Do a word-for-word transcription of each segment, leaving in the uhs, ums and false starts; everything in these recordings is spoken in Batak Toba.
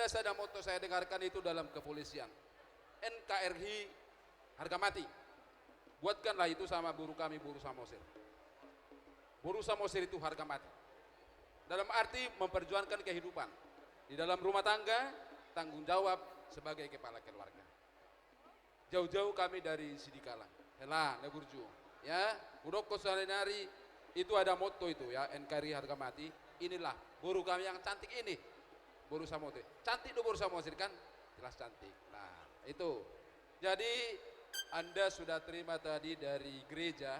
biasa ada moto saya dengarkan itu dalam kepolisian. N K R I harga mati. Buatkanlah itu sama boru kami, boru Samosir. Boru Samosir itu harga mati. Dalam arti memperjuangkan kehidupan. Di dalam rumah tangga, tanggung jawab sebagai kepala keluarga. Jauh-jauh kami dari Sidikalang. Hela, na burju. Ya, hudok ko sehari-hari itu ada moto itu ya, N K R I harga mati. Inilah boru kami yang cantik ini. Boru Samosir. Cantik do boru Samosir kan? Jelas cantik. Nah, itu. Jadi, Anda sudah terima tadi dari gereja,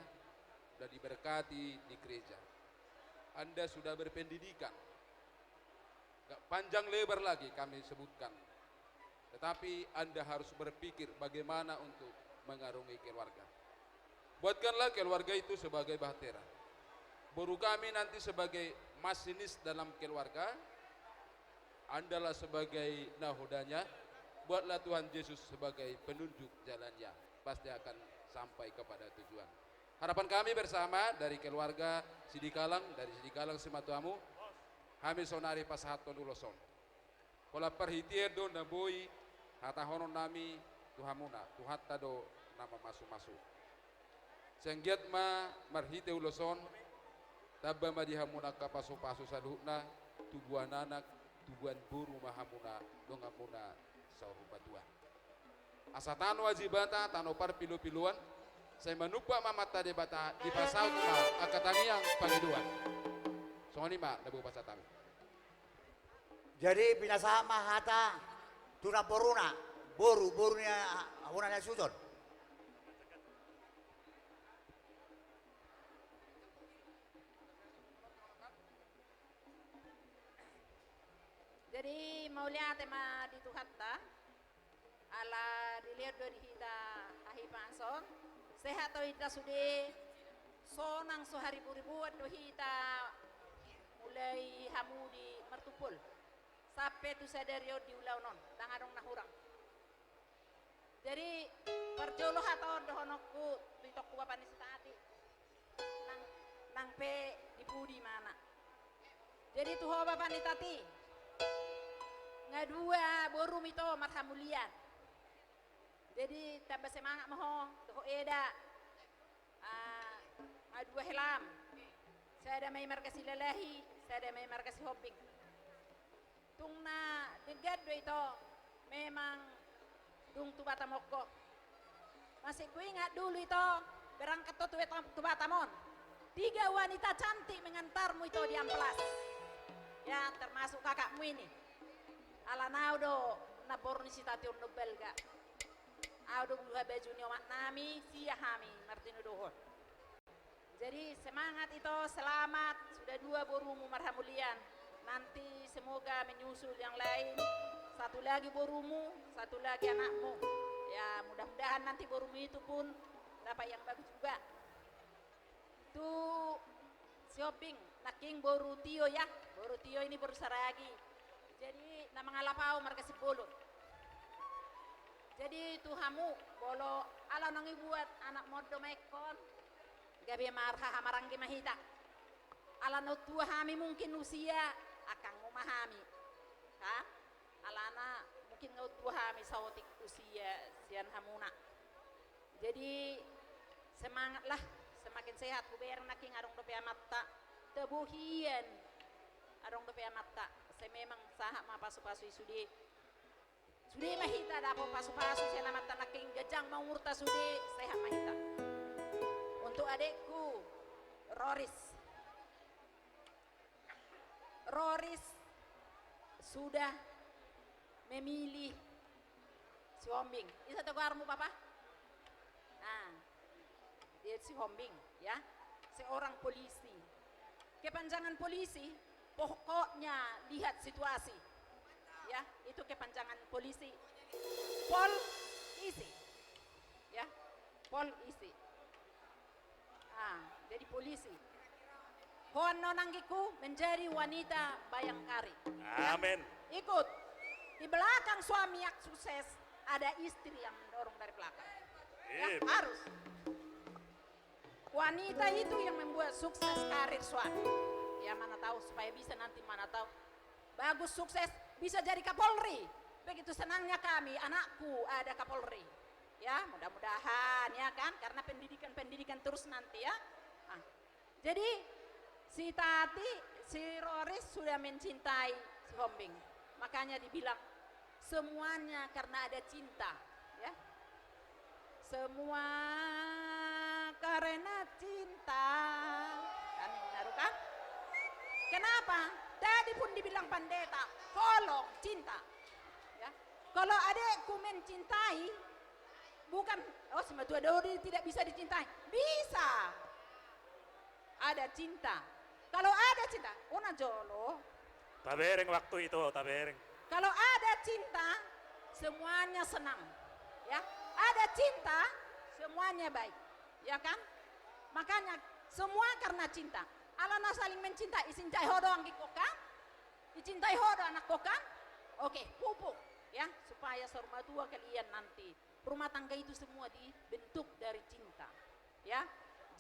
sudah diberkati di gereja. Anda sudah berpendidikan. Nggak panjang lebar lagi kami sebutkan. Tetapi Anda harus berpikir bagaimana untuk mengarungi keluarga. Buatkanlah keluarga itu sebagai bahtera. Boru kami nanti sebagai masinis dalam keluarga, Andalah sebagai nahodanya, buatlah Tuhan Yesus sebagai penunjuk jalannya. Pasti akan sampai kepada tujuan. Harapan kami bersama dari keluarga Sidikalang, dari Sidikalang Simatuamu, hami saonari pasahathon ulos on. Pola parhitean do na boi hatahonon nami tu hamuna, Tuhanta do na mamasu-masu. Sai anggiat ma marhite ulos on, tamba ma di hamuna angka pasu-pasu saluhutna, tubuan anak, tubuan boru ma hamuna, donganmuna saur matua. Asa tano Ajibata, tano parpilu-piluan, sai manumpak ma Amanta Debata, dipasaut ma angka tangiang pangidoan. Songon i ma na boi pasahat hami. Jadi, pinasahat ma hata tu namboruna, boru, boru ni hamuna na suhut on. Jadi, mauliate ma di Tuhanta. Ala dilehon do di hita hahipason, sehat do hita sude, sonang so haribu-ribuan do hita mulai hamu di martumpol sampe tu sadari on di ulaon on, ndang adong na hurang. Jadi, parjolo hata on dohononku tu itongku bapa ni si Tati. Nang, nang pe di pudi ma na. Jadi tu ho bapa ni Tati, nga dua borum ito marhamulian. Jadi tamba semangat ma ho dohot eda. Ah, nga dua helam. Sada ma i marga Silalahi, sada ma i marga Sihombing. Tung na denggan do ito, memang dung tu Batam on ho. Masih kuingat dulu ito, berangkat ho tu Batam, tu Batam on. Tiga wanita cantik mengantarmu ito di amplas. Ya, termasuk kakakmu ini. Alana au do namboru ni si Tati on do balga. Au do bulu habaju ni omak nami, sia hami martinodohon. Jadi, semangat ito, selamat, sudah dua borumu marhamulian. Nanti semoga menyusul yang lain, satu lagi borumu, satu lagi anakmu. Ya, mudah-mudahan nanti borumu itu pun dapat yang bagus juga. Tu Sihombing, nangkin boru Tio ya, boru Tio ini boru Saragi. Jadi, na mangalap au marga Simbolon. Jadi, tu hamu, molo ala naung dibuat anakmon do ma ingkon, gabe marhahamaranggi ma hita. Ala naung tua hami mungkin usia, angkangmu ma hami. Kan? Alana mungkin naung tua hami saotik usia sian hamuna. Jadi, semangatlah, semakin sehat. Hubereng nangkin adong dope amanta, tabo hian. Adong dope amanta, sai memang sahat ma pasu-pasu i sude. Sude ma hita dapot pasu-pasu sian amanta nangkin, ganjang ma umurta sude, sehat ma hita. Untuk adekku, Roris. Roris sudah memilih Sihombing. Isa tegarmu, Papa? Nah, dia Sihombing, ya. Seorang polisi. Kepanjangan polisi, pokoknya lihat situasi. Ya, itu kepanjangan polisi. Polisi. Ya, polisi. Ah, jadi polisi. Ho annon anggingku menjadi wanita bayangkari. Amin. Ikut. Di belakang suami yang sukses, ada istri yang mendorong dari belakang. Ya, harus. Wanita itu yang membuat sukses karir suami. Ya, mana tahu supaya bisa nanti mana tahu. Bagus, sukses, Bisa jadi Kapolri. Begitu senangnya kami, anakku ada Kapolri. Ya, mudah-mudahan, ya kan, karena pendidikan-pendidikan terus nanti, ya. Ah. Jadi, si Tati, si Roris sudah mencintai Sihombing. Makanya dibilang, semuanya karena ada cinta, ya. Semua karena cinta. Kan, baru kan? Kenapa? Tadi pun dibilang pandeta, holong, cinta. Ya. Kalau adekku mencintai, bukan, oh, si Matua Dodi tidak bisa dicintai. Bisa. Ada cinta. Kalau ada cinta, unang jolo. Tabereng waktu itu, tabereng. Kalau ada cinta, semuanya senang. Ya, ada cinta, semuanya baik. Ya kan? Makanya, semua karena cinta. Alana saling mencintai, icintai ho do anggingkon kan? Icintai ho do anakkon kan? Oke, pupuk. Ya, supaya saur matua kalian nanti rumah tangga itu semua dibentuk dari cinta. Ya,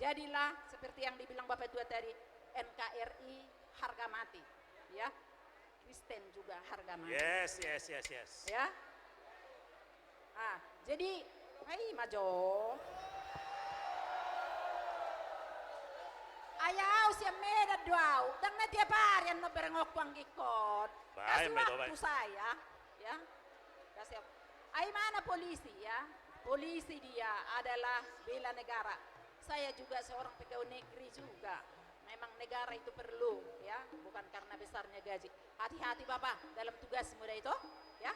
jadilah seperti yang dibilang Bapak Tua tadi, N K R I harga mati. Ya, Kristen juga harga mati. Yes, yes, yes, yes. Ya. Ah, jadi, hai majo. Ai au sian Medan do au, ndang na tiap ari annon berengonku anggingkon. Baik, kasih waktu saya, ya. Kasih waktu. Ai mana polisi, ya? Polisi dia adalah bela negara. Saya juga seorang pegawai negeri juga. Memang negara itu perlu, ya, bukan karena besarnya gaji. Hati-hati Bapak dalam tugasmu dah itu, ya.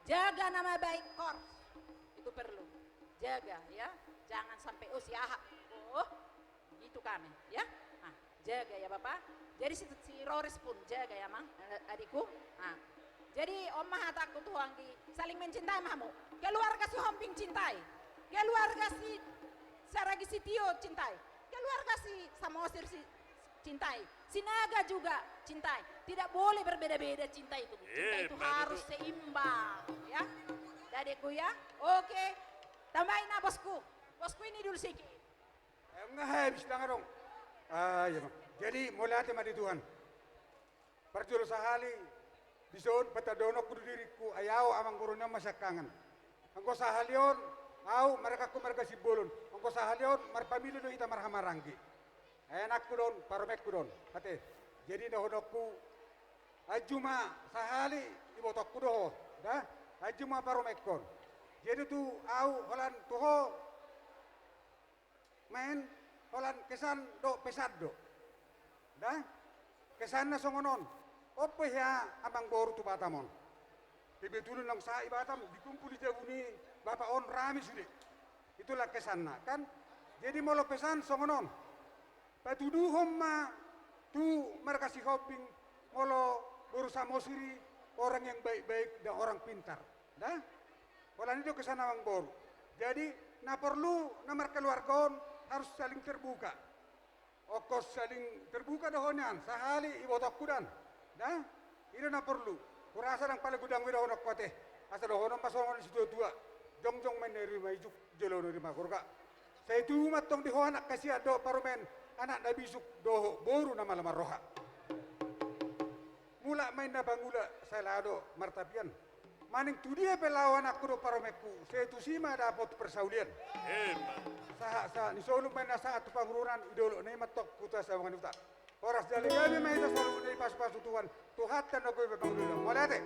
Jaga nama baik Korps. Itu perlu. Jaga, ya. Jangan sampai, oh, si Ahok. Oh, begitu kami, ya. Nah, jaga ya Bapak. Jadi si, si Roris pun jaga ya Mang, eh, adikku. Nah, jadi on ma hatangku tu ho anggi, saling mencintai ma hamu. Keluarga Sihombing cintai. Keluarga si Saragih, si Tio cintai. Keluarga si Samosir si cintai. Sinaga juga cintai. Tidak boleh berbeda-beda cinta itu. Cinta itu harus seimbang, ya. Adikku ya. Oke. Tambahi na bosku. Bosku ini dulu siki. Eh, nga habis tangan dong. Ah, iya, Bang. Jadi, mauliate ma di Tuhan. Parjolo sahali, dison patandahononku do diringku, ai au amangboru ni on masiangkangan. Anggo sahali on, au marangkangku marga Simbolon. Anggo sahali on, marpamili do hita marhahamaranggi. Ai anakku do on, parumaenku do on. Ate, jadi dohononku, anju ma sahali, ibotongku do ho, da? Anju ma parumaenkon. Jadi tu au holan tu ho, maen holan kesan do pesan do. Da? Kesanna songon on. On pe hea amangboru tu Batam on. Kebetulan naung sahat i Batam, dikumpul i jabu ni bapak on rame sude. Itulah kesanna, kan? Jadi molo pesan songon on. Patuduhon ma tu marga Sihombing molo boru Samosir i orang yang baik-baik dan orang pintar. Da? Holan i do kesan amangboru. Jadi, na porlu na markeluarga on harus saling terbuka. Ongkos saling terbuka do ho nian, sahali ibotongku da. Da? I do na porlu. Hurasa ndang pala godang be dohononku ate. Asa dohonon ma songon ni situatua. Jongjong ma i na i ruma ijuk, jolo na i ruma gorga. Sai tubu ma antong di ho anak hasian dohot parumaen, anak na bisuk dohot boru na malo marroha. Mulak ma inna pangula, sai laho do martapian. Maning tu dia pe laho anakku dohot parumaenku, sai tusi ma dapot parsaulian. Emma. Sahat-sahat ni solu ma inna sahat tu pangurunan, di dolok na i ma antong huta Sawangan Huta. Horas jala gabe ma hita saluhutna, dipasupasu Tuhan, Tuhanta na gabe panguluan. Mauliate.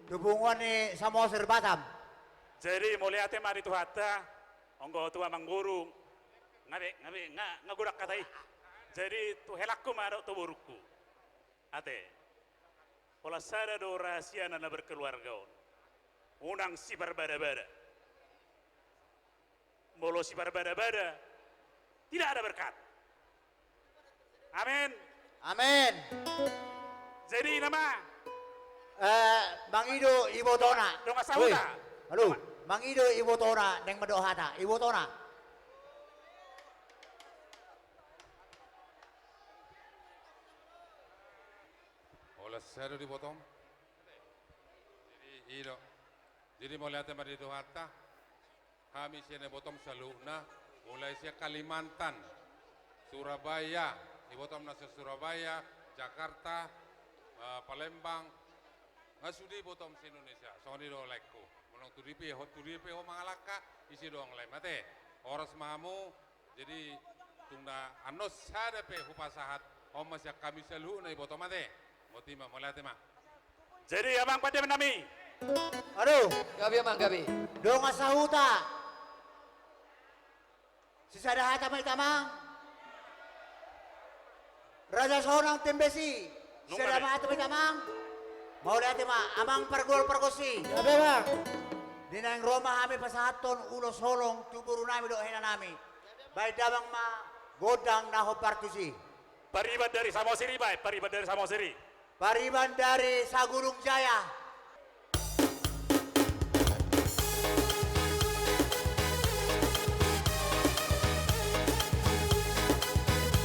Tu punguan ni Samosir Batam. Jadi mauliate ma di Tuhanta, anggo tu amangboru, nga be, nga be, nga, nga godang hata i. Jadi tu helangku ma dohot tu borungku. Ate. Holan sada do rahasiana na berkeluarga on. Unang siparbada-bada. Molo siparbada-bada, tidak ada berkat. Amin. Amin. Jadi i nama. Eh, mangido ibotona. Dongan sahuta. Halo. Mangido ibotona, naeng mandok hata. Ibotona. Holan sada do ibotom. Jadi, i do. Jadi, mauliate ma di Tuhanta. Hami sian ibotom saluhutna, mulai sian Kalimantan, Surabaya, ibotom na sian Surabaya, Jakarta, eh, Palembang, Nga sude botom se-Indonesia, songon i do laengku. Molo tu dia pe ho, tu dia pe ho mangalangka, ise do lae mate. Horas ma hamu. Jadi tung na annon sada pe hupasahat, on ma sian hami saluhutna, diboto mate. Boti ma, mauliate ma. Jadi amang pande nami. Aduh. Gabe amang, gabe. Dongan sahuta. Sisada hata ma hita amang. Raja Sonang Tembesi. Nunga sisada be. Hata ma hita amang. Mauliate ma amang pargual pargonsi. Gabe amang. Di naeng ro ma hami pasahathon ulos holong tu boru nami dohot hena nami. Baen damang ma gondang na hombar tusi. Pariban dari Samosir i, baen pariban dari Samosir i. Pariban dari Sagunung Jaya.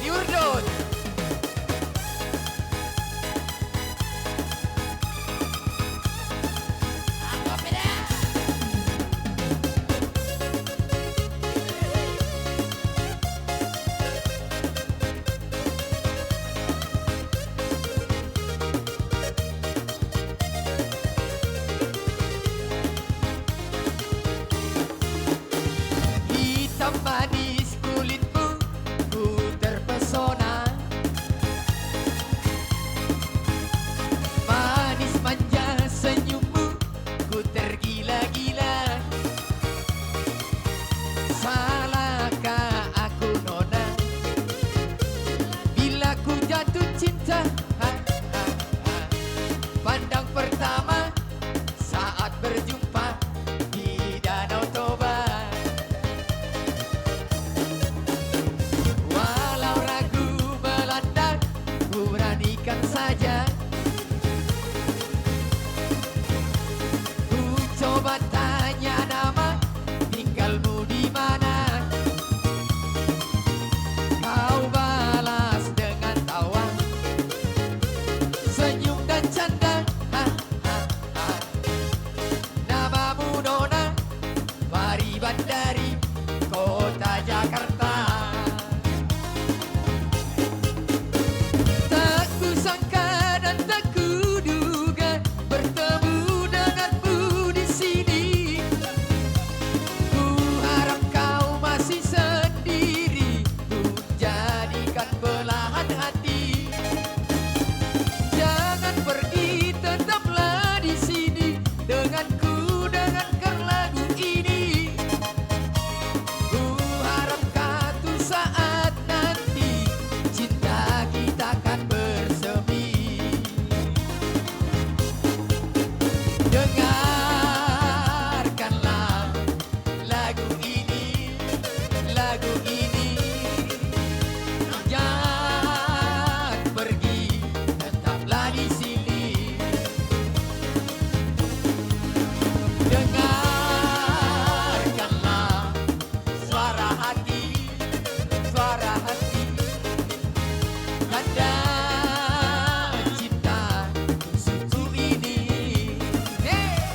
Di Urdon. Hitam manis kulitmu, ku terpesona. Manis manja senyummu, ku tergila-gila. Salahkah aku, Nona, bila ku jatuh cinta? Ha, ha, ha. Pandang pertama saat berjumpa di Danau Toba. Walau ragu melanda, ku beranikan saja. Ku coba tanya nama, tinggalmu di mana? Kau balas dengan tawa, senyum dan canda. Ha, ha, ha. Namamu, Nona, Pariban dari kota Jakarta. Tak kusangka dan tak kuduga bertemu denganmu di sini. Kuharap kau masih sendiri, ku jadikan belahan hati. Jangan pergi, tetaplah di sini denganku, dengarkan lagu ini. Kuharap satu saat nanti cinta kita kan bersemi. Dengarkanlah lagu ini, lagu ini. Jangan pergi, tetaplah di sini. Dengarkanlah suara hati, suara hati. Tanda cinta untukku ini. Hei!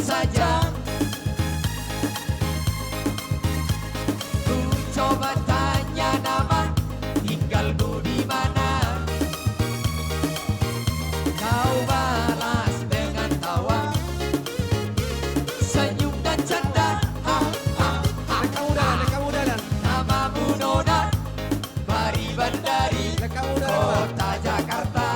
saja. Ku coba tanya nama, tinggalmu di mana? Kau balas dengan tawa, senyum dan canda. Ha, ha, ha. Lek hamu dalan, lek hamu dalan. Namamu Nona, Mari Bandari, kota Jakarta.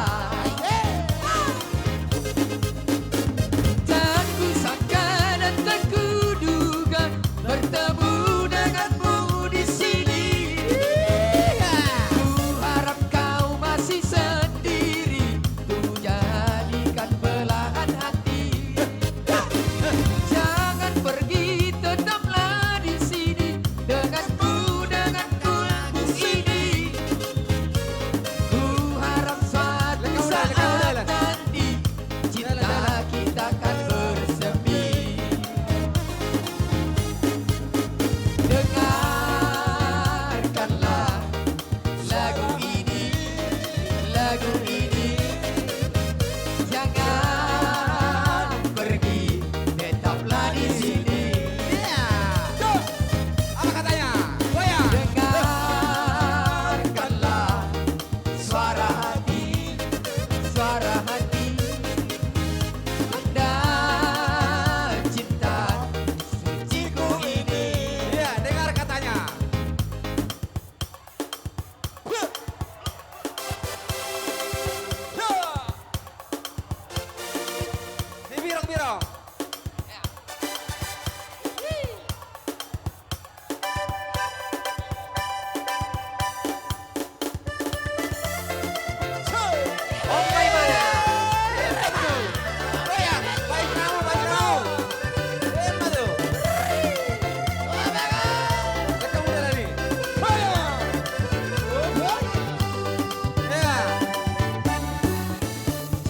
Tak kusangka dan tak kuduga bertemu denganmu di sini. Ku harap kau masih sendiri, ku jadikan belahan hati. Jangan pergi, tetaplah di sini denganku, denganku ini. Ku harap suatu saat nanti cinta kita akan bersemi. Dengarkanlah lagu ini, lagu ini. Jangan pergi, tetaplah di sini. Iya. Cus. Apa katanya? Goyang. Dengarkanlah suara hati, suara hati. Anda cinta suciku ini. Iya, dengar katanya. Di birong-birong.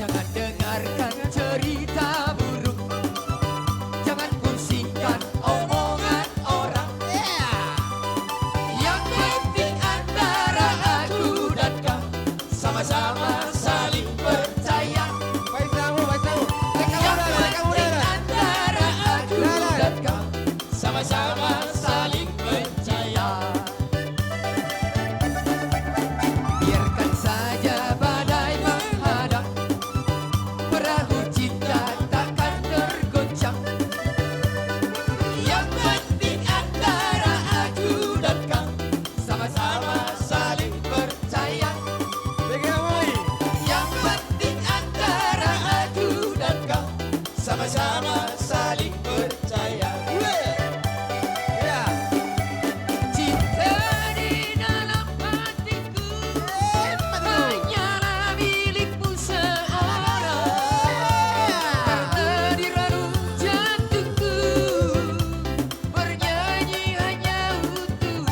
Jangan dengarkan cerita buruk, jangan pusingkan omongan orang. Yang penting antara aku dan kau sama-sama saling percaya. Yang penting antara aku dan kau sama-sama saling percaya. Biarkan saja badai menghadang, perahu cinta takkan tergoncang. Yang penting antara aku dan kau sama-sama saling percaya. Yang penting antara aku dan kau sama-sama saling percaya. Cinta di dalam hatiku hanyalah milikmu seorang. Karena di relung jantungku bernyanyi hanya untukmu.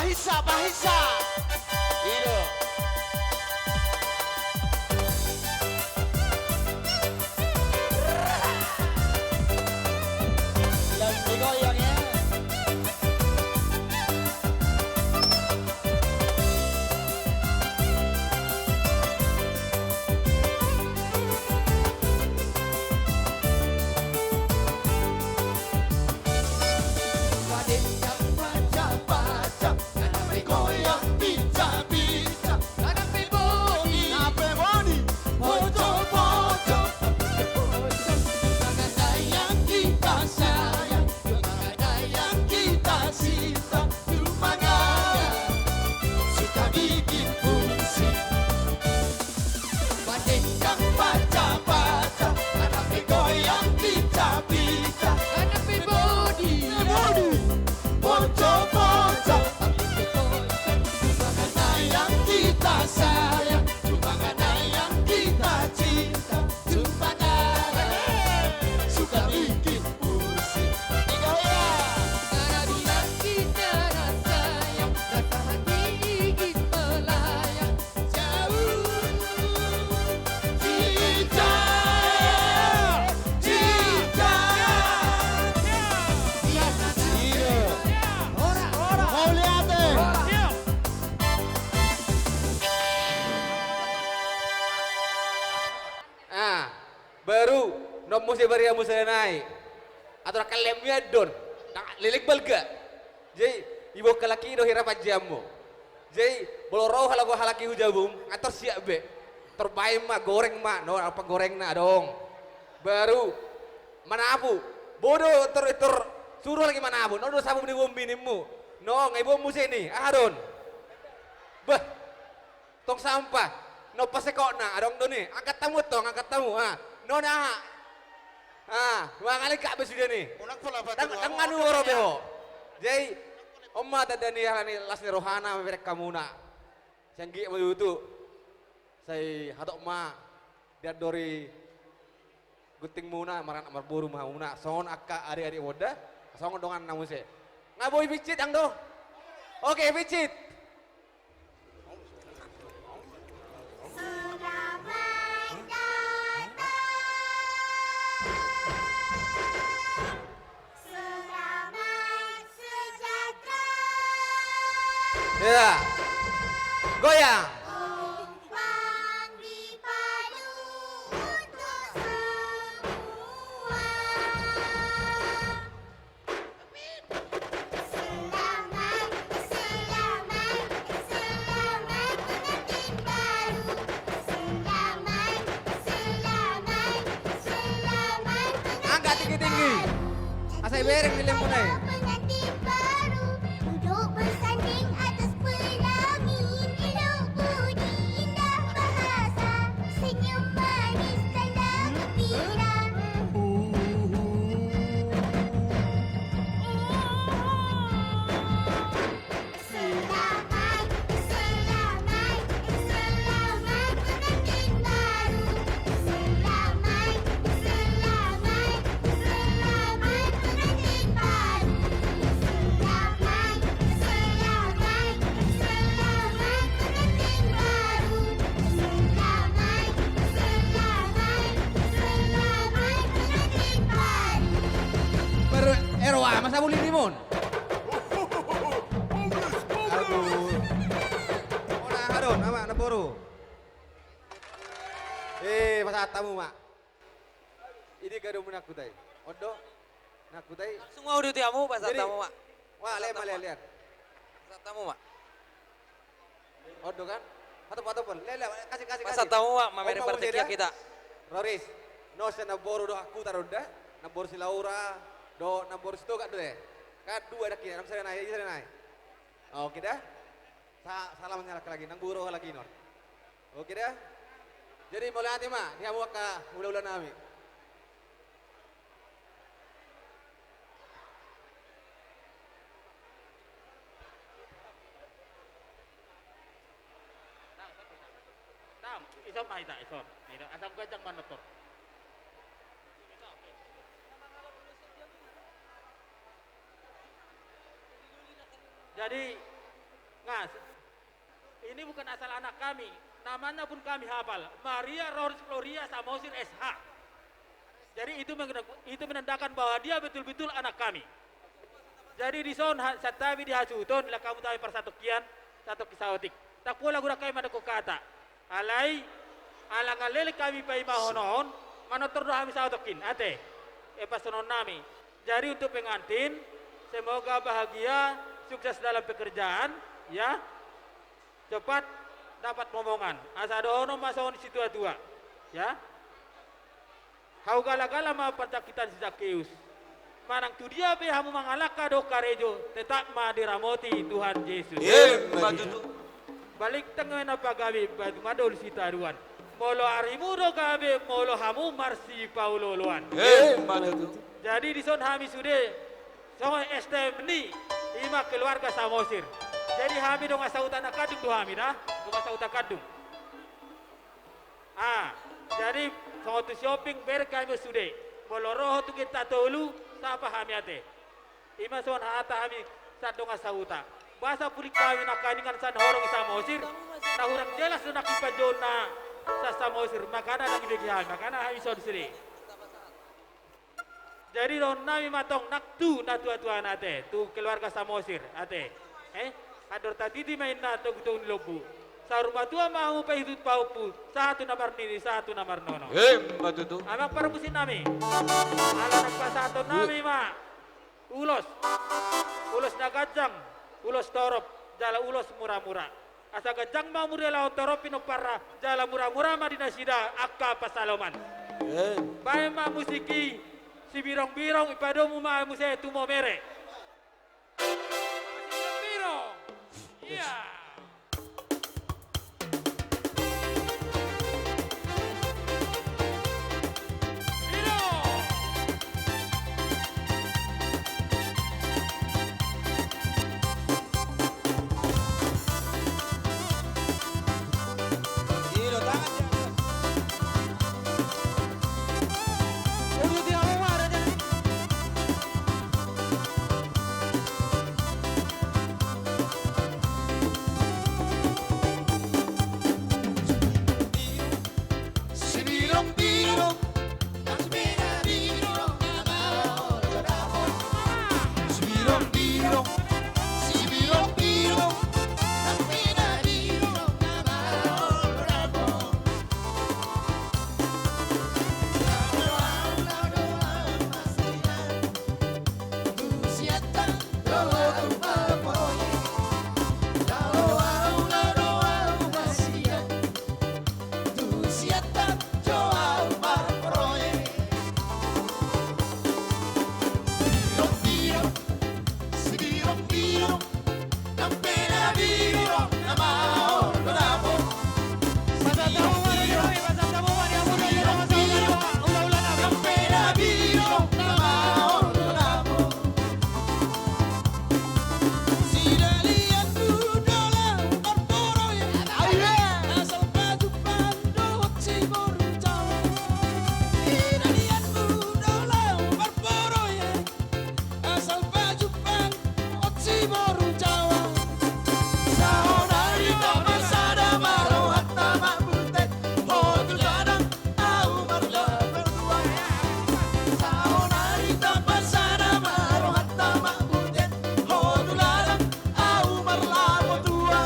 Bahisa, bahisa. Ido. Lebih goyang ya. Ah, baru, nunga muse bariamu sada nai. Atur angka lelengmu i, Andon. Leleng balga. Jadi, iboan halak i do hira panjahanmu. Jadi, molo ro halak, halak i tu jabum, nga tor siap be. Tor baen ma, goreng ma, no, aha gorengna adong. Baru, manapu. Bodo, tor, tor, suru lagi manapu. No, do sapu ni bombinimmu. No, nga iboan muse ni, aha don. Bah. Tong sampah. No pasekokna, adong do ni. Angkat hamu tong, angkat hamu. Ah, no na. Ah, mangalingkak be sude ni. Unang pola batu. Dang, dang anu ro be ho. Jadi, on ma tanda ni halani las ni rohana, mamereng hamuna. Sai anggiat ma tutu. Sai hatop ma. Diandori. Guntingmuna, maranak marboru ma hamuna, songon angka adik-adik bonda, songon donganna muse. Nga boi pincit, Andon? Oke, pincit. Selamat datang. Selamat sejahtera. Ya. Goyang. Umpang di padu untuk semua. Selamat, selamat, selamat pengantin baru. Selamat, selamat, selamat pengantin baru. Angkat tinggi-tinggi. Asa ibereng lelengmuna i. Pengantin baru duduk bersanding atas pelangit, elok budi indah bahasa, senyum manis tanda gembira. Selamat, selamat, selamat pengantin baru. Selamat, selamat, selamat pengantin baru. Selamat, selamat, selamat pengantin baru. Selamat, selamat, selamat pengantin baru. Baru, eh, roa, masa boleh timun? Aduh. Ora, aduh, nama, namboru. Eh, pasahat hamu ma. Ini kado menakut ai. On do. Nakut ai. Langsung mau di hamu, pasahat hamu ma. Wah, lean ma, lean, lean. Pasahat hamu ma. On do kan? Hatop, hatop, Pol. Lean, lean, kasih, kasih, kasih. Pasahat hamu ma, mamereng partingkian hita. Roris. No, sian namboru do aku taruh da. Namboru si Laura, do namboru si Toga do ya. Kan dua dak i, sada nai, sada nai. Oke da. Sa-, salam ni halak lagi, nang buru halak i non. Oke da. Jadi mauliate ma di hamu angka hula-hula nami. Tam, ison ma hita, ison. Ison, asa ganjang manutur. Jadi, Mas, ini bukan asal anak kami, namanya pun kami hafal, Maria Rose Gloria Samosir S H. Jadi itu meng-, itu menandakan bahwa dia betul-betul anak kami. Jadi dison ha-, santabi di hasuhuton, dilehon hamu tu hami parsatongkian, satongkin saotik. Ndang pola godang hami mandok hata. Alai, ala nga leleng hami paimahon on, manortor do hami saotik in, ate. Epasononnami. Jadi untuk pengantin, semoga bahagia, sukses dalam pekerjaan, ya. Cepat dapat momongan. Asa dohonon ma songon situa-tua, ya. Hau gala-gala ma parjangkitan si Zakeus. Manang tu dia pe hamu mangalangka dohot karejo, tetap ma diramoti Tuhan Yesus. Emma tutu. Balintang ma na pagabe, batu mandol sitadoan. Molo arimu do gabe, molo hamu marsipaolo-oloan. Emma tutu. Jadi dison hami sude, songon S T M ni, ima keluarga Samosir. Jadi hami dongan sahuta na kandung do hami da, dongan sahuta kandung. Ah, jadi songon tu si Oping, bereng hami sude. Molo ro ho tu genta tolu, sapa hami ate. Ima songon hata hami sian dongan sahuta. Boasa pulin hami nangkiningan sian horong i Samosir, na hurang jelas do nangkin panjouonna sian Samosir, makana ndang dibege hami, makana hami songon sude. Jadi dohononnami ma tong nang tu natua-tuana ate, tu keluarga Samosir ate. Eh, andor tatiti ma inna togu-togu ni lombu. Saur matua ma hamu paihut pahompu, sahat tu na marnini, sahat tu na marnono. Emma tutu. Amang parmusiknami. Ala nang pasahatonnami ma ulos. Ulos na ganjang, ulos torop, jala ulos mura-mura. Asa ganjang ma umur ni ulaon torop pinomparna, jala mura-mura ma di nasida angka pansalongan. Eh. Baen ma musik i, Sibirong-birong, ipadomu ma muse tu Momere. Sibirong-birong. Iya. Asal pajumpang, oci boru Jawa. Saonari tapasada ma rohanta mambutek, ho tu ladang, au marlapo tua. Saonari tapasada ma rohanta mambutek, ho tu ladang, au marlapo tua.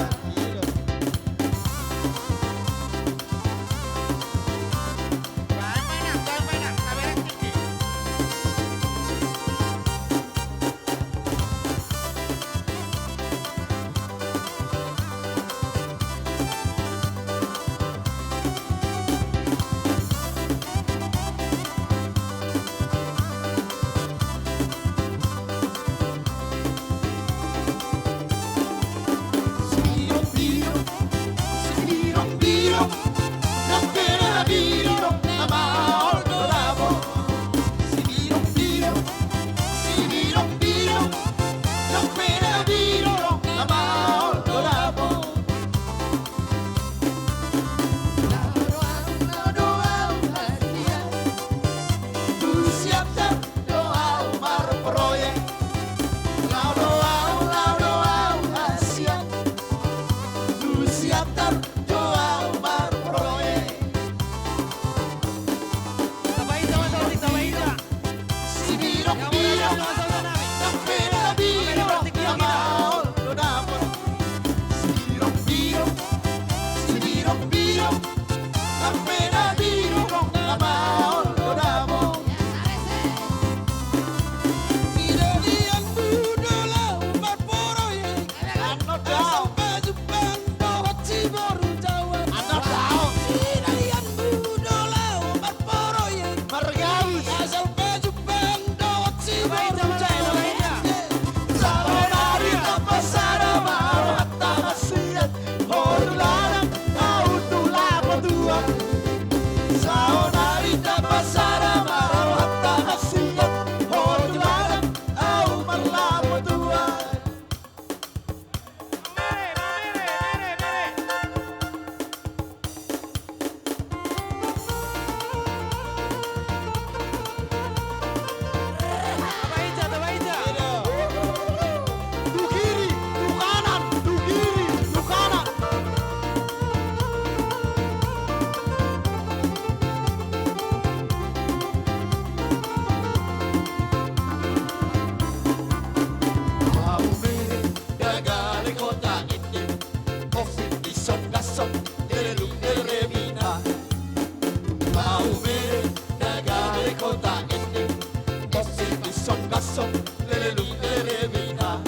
Lelelung lelebita.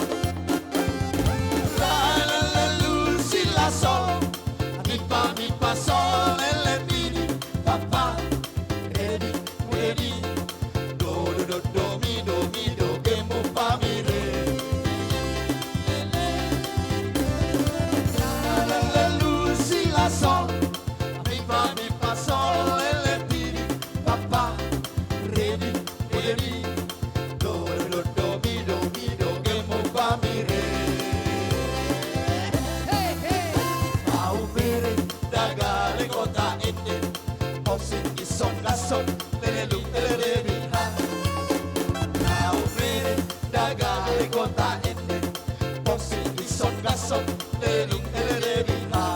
Lalalalu silaso. Mipa mipa so lele tini. Papa. Redi redi. Do do do do mi do mi do gemu pamire. Lalalalu silaso. Mipa mipa so lele tini. Papa. Redi redi. Do do do mi do mi do gemu pamire. Au mere dagale kota ende. Posi isong gason lelelung lelebita. Au mere dagale kota ende. Posi isong gason lelelung lelebita.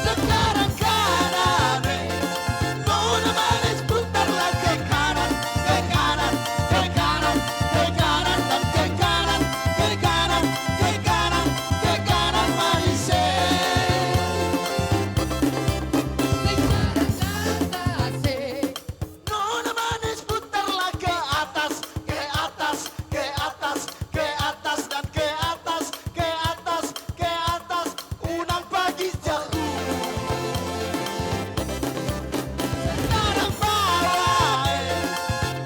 Sekarang kanan, eh. Nona manis, putarlah ke kanan, ke kanan, ke kanan, ke kanan, dan ke kanan, ke kanan, ke kanan, ke kanan, manis, eh. Sekarang atas, eh. Nona manis, putarlah ke atas, ke atas, ke atas, ke atas, dan ke atas, ke atas, ke atas, unang paginjak. Sekarang bawah, eh.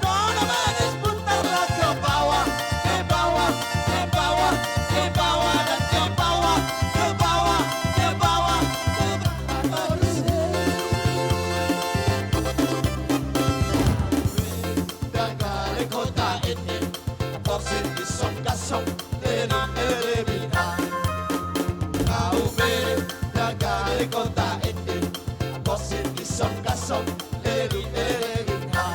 Nona manis, putarlah ke bawah, ke bawah, ke bawah, ke bawah, dan ke bawah, ke bawah, ke bawah, ke bawah. Dagale kota ende, posi isong gason lelelung lelebita. Au mere dagale kota ende, posi isong gason lelelung lelebita.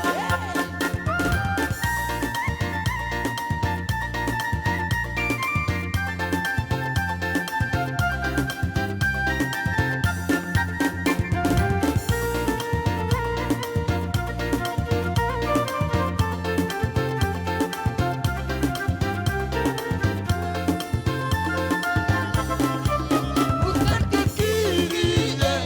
Putar ke kiri, eh.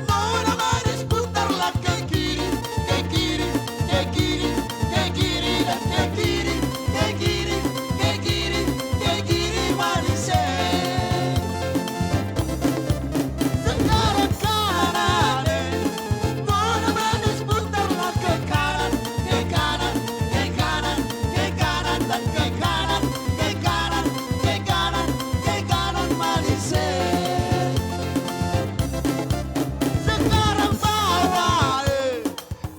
Nona manis, putarlah ke kiri, ke kiri, ke kiri, ke kiri, dan ke kiri, ke kiri, ke kiri, ke kiri, manis, eh. Sekarang kanan, eh. Nona manis, putarlah ke kanan, ke kanan, ke kanan, ke kanan, dan ke kanan, ke kanan, ke kanan, ke kanan, manis, eh. Sekarang bawah, eh.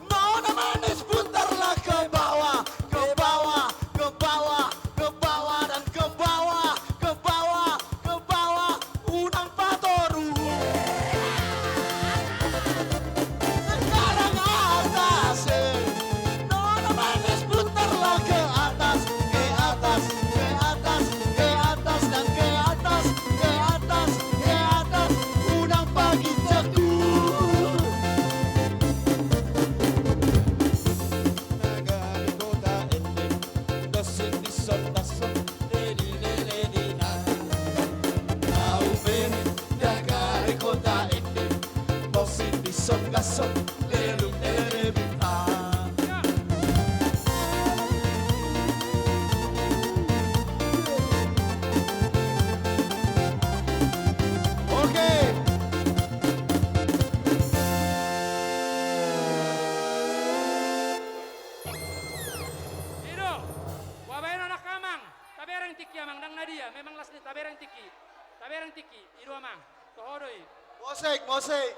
Nona manis, putarlah ke bawah, ke bawah, ke bawah, ke bawah, dan ke bawah, ke bawah, ke bawah, unang patoru. Sekarang atas, eh. Nona manis, putarlah ke atas, ke atas, ke atas, ke atas, dan ke atas, ke atas, ke atas, unang paginjak tutu. Dagale kota ende, dos sindi son gason, lelelung lelebita. Au mere dagale kota ende, dos sindi son gason, lelelung lelebita. Oke. I do, hubaen on angka amang. Tabereng tingki amang, ndang na dia, memang las ni, tabereng tingki. Tabereng tingki, i do amang. Toho do i. Mosek, mosek.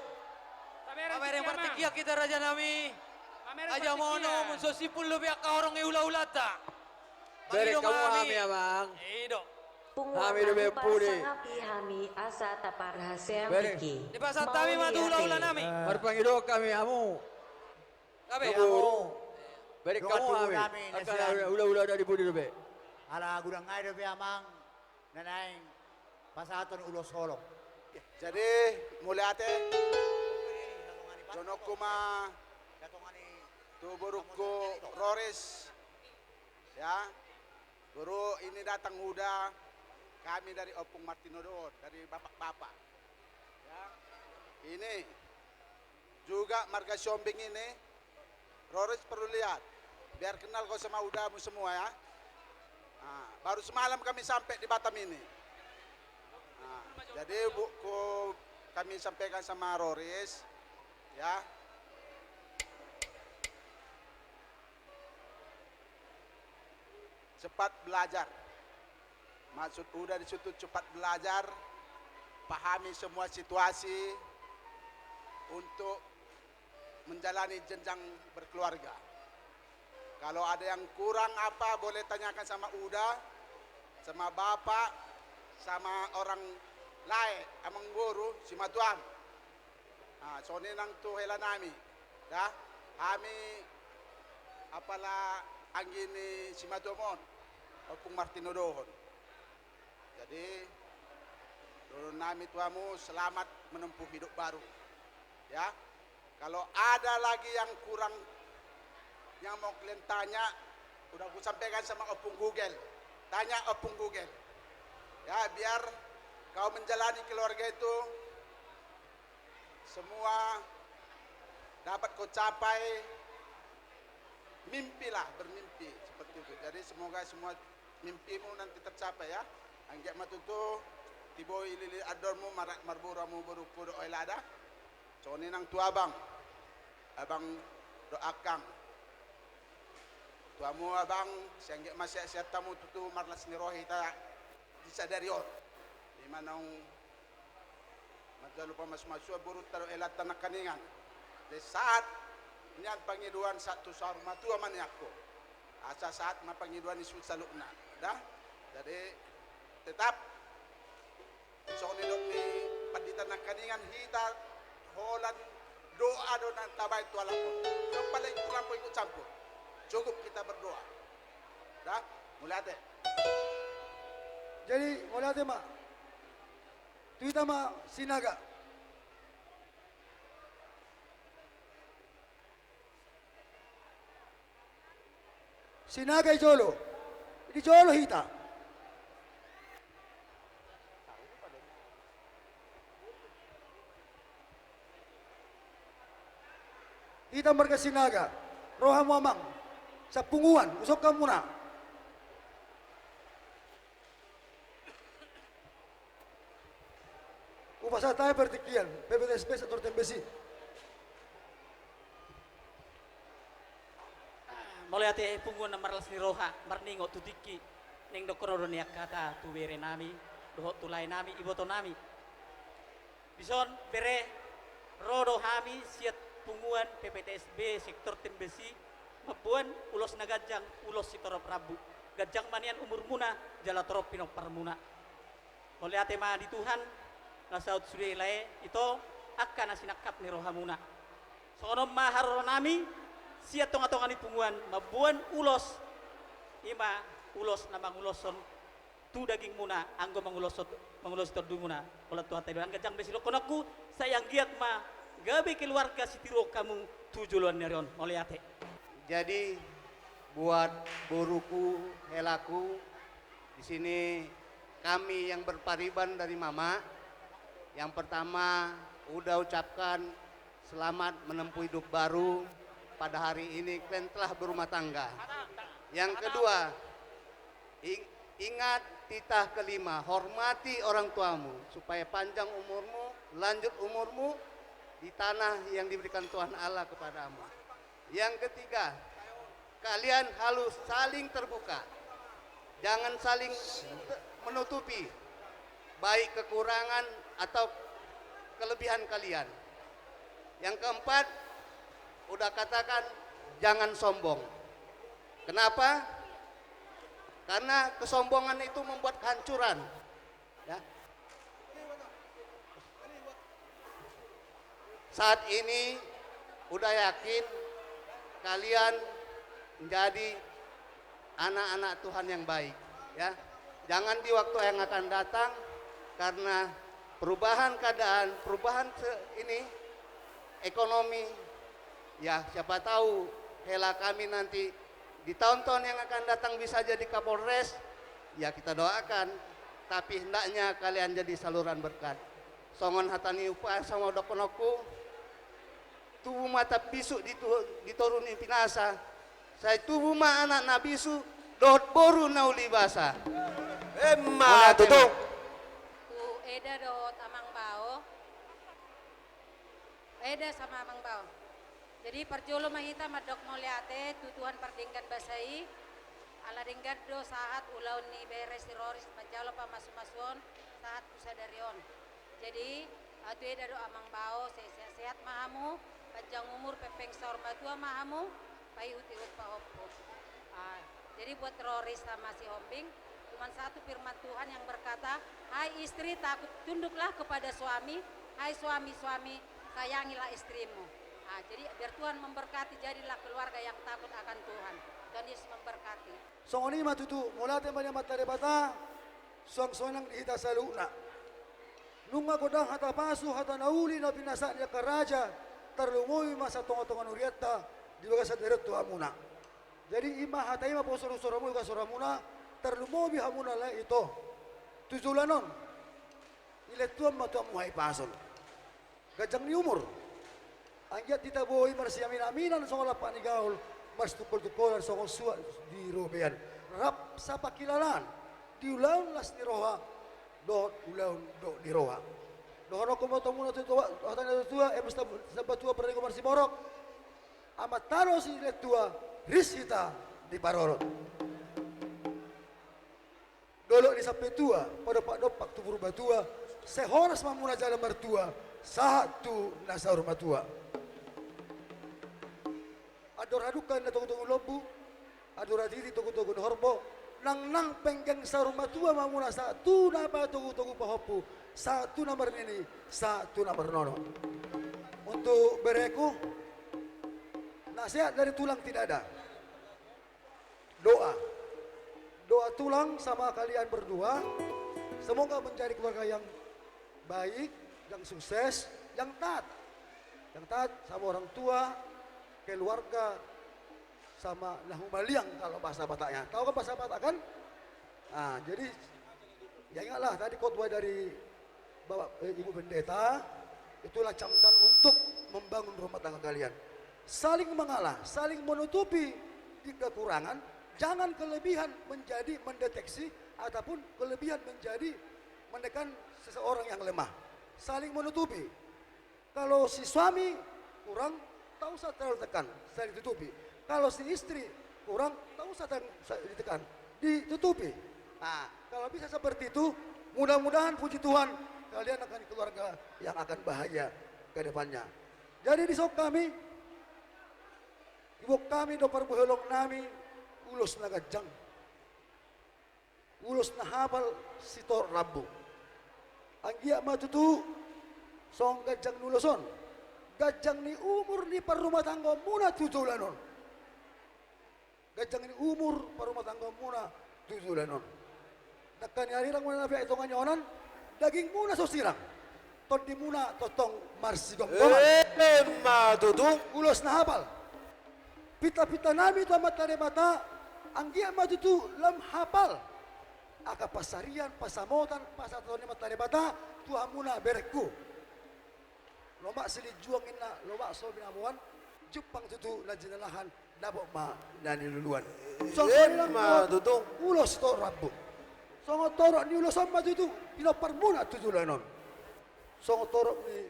Tabereng tingki amang. Tabereng partingkian hita, rajanami. Mamereng partingkian. Aja mono, mun so simpul do be angka horong ni hulahulanta. Bereng hamu hami amang. I do. Hami dope pudi. Sangapi hami asa taparhaseang tingki. Dipasahat hami ma tu hula-hula nami. Marpangido hami hamu. Gabe. Hamu. Bereng hamu hami. Angka hula-hula na di pudi dope. Ala godang nai dope amang na naeng pasahaton ulos holong. Jadi, mauliate. Jonokku ma tu borungku Roris. Ya. Boru, ini datang Uda, kami dari Ompung Martinodohon, dari bapak-bapak. Ya. Ini juga marga Siombing ini, Roris perlu lihat, biar kenal kau sama udamu semua ya. Nah, baru semalam kami sampai di Batam ini. Nah, jadi bu, ku, kami sampaikan sama Roris, ya. Cepat belajar. Maksud Uda di situ cepat belajar, pahami semua situasi untuk menjalani jenjang berkeluarga. Kalau ada yang kurang apa, boleh tanyakan sama Uda, sama bapak, sama orang lae, amangboru, simatuam. Ah, songon i nang tu hela nami. Da, hami apala anggi ni simatuam on, Ompung Martinodohon. Jadi, dohonon nami tu hamu, selamat menempuh hidup baru. Ya. Kalau ada lagi yang kurang, yang mau kalian tanya, udah aku sampaikan sama Ompung Google. Tanya Ompung Google. Ya, biar kau menjalani keluarga itu semua dapat kau capai, mimpilah, bermimpi seperti itu. Jadi semoga semua mimpimu nanti tercapai ya. Anggiat ma tutu tiboi lili andormu, mar-, marboru hamu borungku dohot hela da. Songon i nang tu abang. Abang dohot angkang. Tu hamu abang, sai anggiat ma sehat-sehat hamu tutu, marlas ni roha hita di sadari on. Ima naung manjalo pamasumasuon borunta dohot helanta nangkiningan. Jadi sahat nian pangidoan sahat tu saur matua ma nian ho. Asa sahat ma pangidoan ni suhut saluhutna. Da? Jadi tetap songon nidok ni pandita nangkiningan, hita holan doa do na tabaen tu halak on. Ndang pala ikut lampau ikut campur. Cukup kita berdoa. Da? Mauliate. Jadi, mauliate ma. Tu hita ma Sinaga. Sinaga i jolo. Di jolo hita. Hita marga Sinaga. Ro hamu amang. Sapunguan, usokkon hamuna. Hupasahat hami partingkian, P P T S B sektor Tembesi. Mauliate punguan na marlas ni roha, marningot tu tingki, naeng dohonon do nian hata tu bere nami, dohot tu lae nami, iboto nami. Dison bere, ro do hami sian punguan P P T S B sektor Tembesi, mamboan ulos na ganjang, ulos sitorop rambu. Ganjang ma nian umurmuna, jala torop pinomparmuna. Mauliate ma di Tuhan, na saut sude lae, ito, angka na sinangkap ni rohamuna. Songon on ma haroro nami, sian tonga-tonga ni punguan, mamboan ulos, ima ulos na manguloshon tu dagingmuna, anggo manguloshon, mangulosi tondimuna, holan Tuhanta i do. Anggiat ganjang be sidohononku, sai anggiat ma gabe keluarga sitiruon hamu tu joloan ni ari on. Mauliate. Jadi, buat boruku, helaku, di sini kami yang berpariban dari mama. Yang pertama, Uda ucapkan selamat menempuh hidup baru pada hari ini, kalian telah berumah tangga. Yang kedua, ing-, ingat titah kelima, hormati orang tuamu supaya panjang umurmu, lanjut umurmu di tanah yang diberikan Tuhan Allah kepadamu. Yang ketiga, kalian harus saling terbuka. Jangan saling te-, menutupi baik kekurangan atau kelebihan kalian. Yang keempat, Uda katakan jangan sombong. Kenapa? Karena kesombongan itu membuat kehancuran. Ya. Saat ini udah yakin kalian menjadi anak-anak Tuhan yang baik, ya. Jangan di waktu yang akan datang, karena perubahan keadaan, perubahan se-, ini, ekonomi, ya, siapa tahu hela kami nanti di tahun-tahun yang akan datang bisa jadi Kapolres, ya, kita doakan. Tapi hendaknya kalian jadi saluran berkat. Songon hata ni umpasa ma dohononku, tubu ma tambisuk di tu-, di toru ni pinasa, sai tubu ma anak na bisuk dohot boru na uli basa. Emma tutu. Tu Eda dohot Amang Bao. Eda sama Amang Bao. Jadi parjolo ma hita mandok mauliate tu Tuhan pardenggan basa i, ala denggan do sahat ulaon ni bere si Roris manjalo pamasumasuon sahat tu sadari on. Jadi, ah, tu Eda dohot Amang Bao, se-, sehat-sehat ma hamu, panjang umur, pengpeng saur matua ma hamu, paihut-ihut pahompu. Ah, jadi buat Roris sama Sihombing, cuman satu firman Tuhan yang berkata, "Hai istri, takut, tunduklah kepada suami, hai suami-suami, sayangilah istrimu." Ah, jadi biar Tuhan memberkati, jadilah keluarga yang takut akan Tuhan. Tuhan Yesus memberkati. Songon i ma tutu, mauliate ma di Amanta Debata, suang sonang di hita saluhutna. Nunga godang hata pasu, hata na uli na pinasahat ni angka raja, tarlumobi ma sian tonga-tonga ni hurianta, di bagasan sadari on tu hamuna. Jadi i ma hata i ma pausur-usuron muna, ugasoron muna, tarlumobi hamuna lae ito. Tu joloan on, iletuan ma tu hamu hahipason. Ganjang ni umur. Anggiat hita boi marsiamin-aminan songon lampak ni gaol, marsitungkol-tungkolan songon suat di robean. Rap sapangkilalaan di ulaon las ni roha dohot ulaon dok ni roha. Dohononku ma tu hamuna tu, tu, hata ni natuatua, eme sab-, sabatua pardaingon marsiborok, amanta do siletua, ris hita diparorot. Dolok ni sampe tua, padompak-dompak tu Purbatua, sai horas ma hamuna jala martua, sahat tu na saur matua. Andor hadungka na togu-togu lombu, andor hatiti togu-togu na horbo, nang-nang penggeng saur matua ma hamuna sahat tu na patogu-togu pahompu, sahat tu na marnini, sahat tu na marnono. Untuk bereku, nasihat dari tulang tidak ada. Doa. Doa tulang sama kalian berdua. Semoga menjadi keluarga yang baik, yang sukses, yang taat. Yang taat sama orang tua, keluarga, sama na humaliang kalau bahasa Bataknya. Tahu kan bahasa Batak kan? Nah, jadi ya ingatlah tadi khotbah dari Bapak, eh, Ibu Pendeta, itulah camkan untuk membangun rumah tangga kalian. Saling mengalah, saling menutupi di kekurangan, jangan kelebihan menjadi mendeteksi ataupun kelebihan menjadi menekan seseorang yang lemah. Saling menutupi. Kalau si suami kurang, tak usah terlalu tekan, saya ditutupi. Kalau si istri kurang, tak usah ter-, saya ditekan, ditutupi. Nah, kalau bisa seperti itu, mudah-mudahan, puji Tuhan, kalian akan keluarga yang akan bahagia ke depannya. Jadi di son hami, iboan hami do parbohulon nami, ulos na ganjang. Ulos na hapal sitorop rambu. Anggiat ma tutu songon ganjang ni ulos on, ganjang ni umur ni parrumatanggaonmuna tu joloan on. Ganjang ni umur parrumatanggaonmuna tu joloan on. Dangka ni arirang muna na pihak i tonga ni onan, dagingmuna so sirang. Tondimuna tongtong marsigomgoman. Emma tutu. Ulos na hapal. Pintapinta nami tu Amanta Debata, anggiat ma tutu lam hapal angka pansarian, pansamotan, pansatauton ni Amanta Debata tu hamuna berengku. Lomak silinjuang ninna, lomak so binaboan, jumpang tutu na jinalahan, dapot ma na niluluan. Songon i ma tutu. Ulos sitorop rambu. Songon torop ni ulos on ma tutu pinomparmuna tu joloan on. Songon torop ni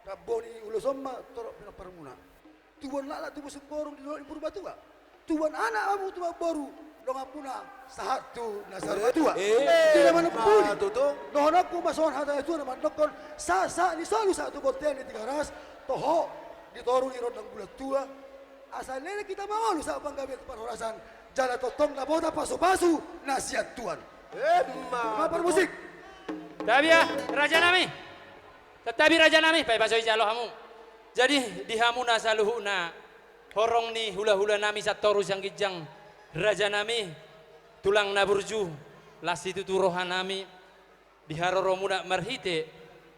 rambu ni ulos on ma torop pinomparmuna. Tubuan laklak, tubu singkoru di dolok ni Purbatua. Tubuan anak, hamu tubuan boru, donganmuna sahat tu na saur matua. Eh, di na manang pudi. Dohononku ma songon hata ni natuatua na mandokkon, sahat-sahat ni solu sahat tu bontean ni Tigaras, toho di toru ni rondang bulan tua. Asa leleng hita mangolu sahat panggabean tu parhorasan, Jala tongtong na bota pasupasu na sian Tuhan. Emma. Emma parmusik. Tabi ah, rajanami. Tatabi rajanami, paima so dijalo hamu. Jadi, di hamuna saluhutna, horong ni hulahulanami sian toru sian ginjang, rajanami, tulang na burju, las situtu rohanami, di haroromuna marhite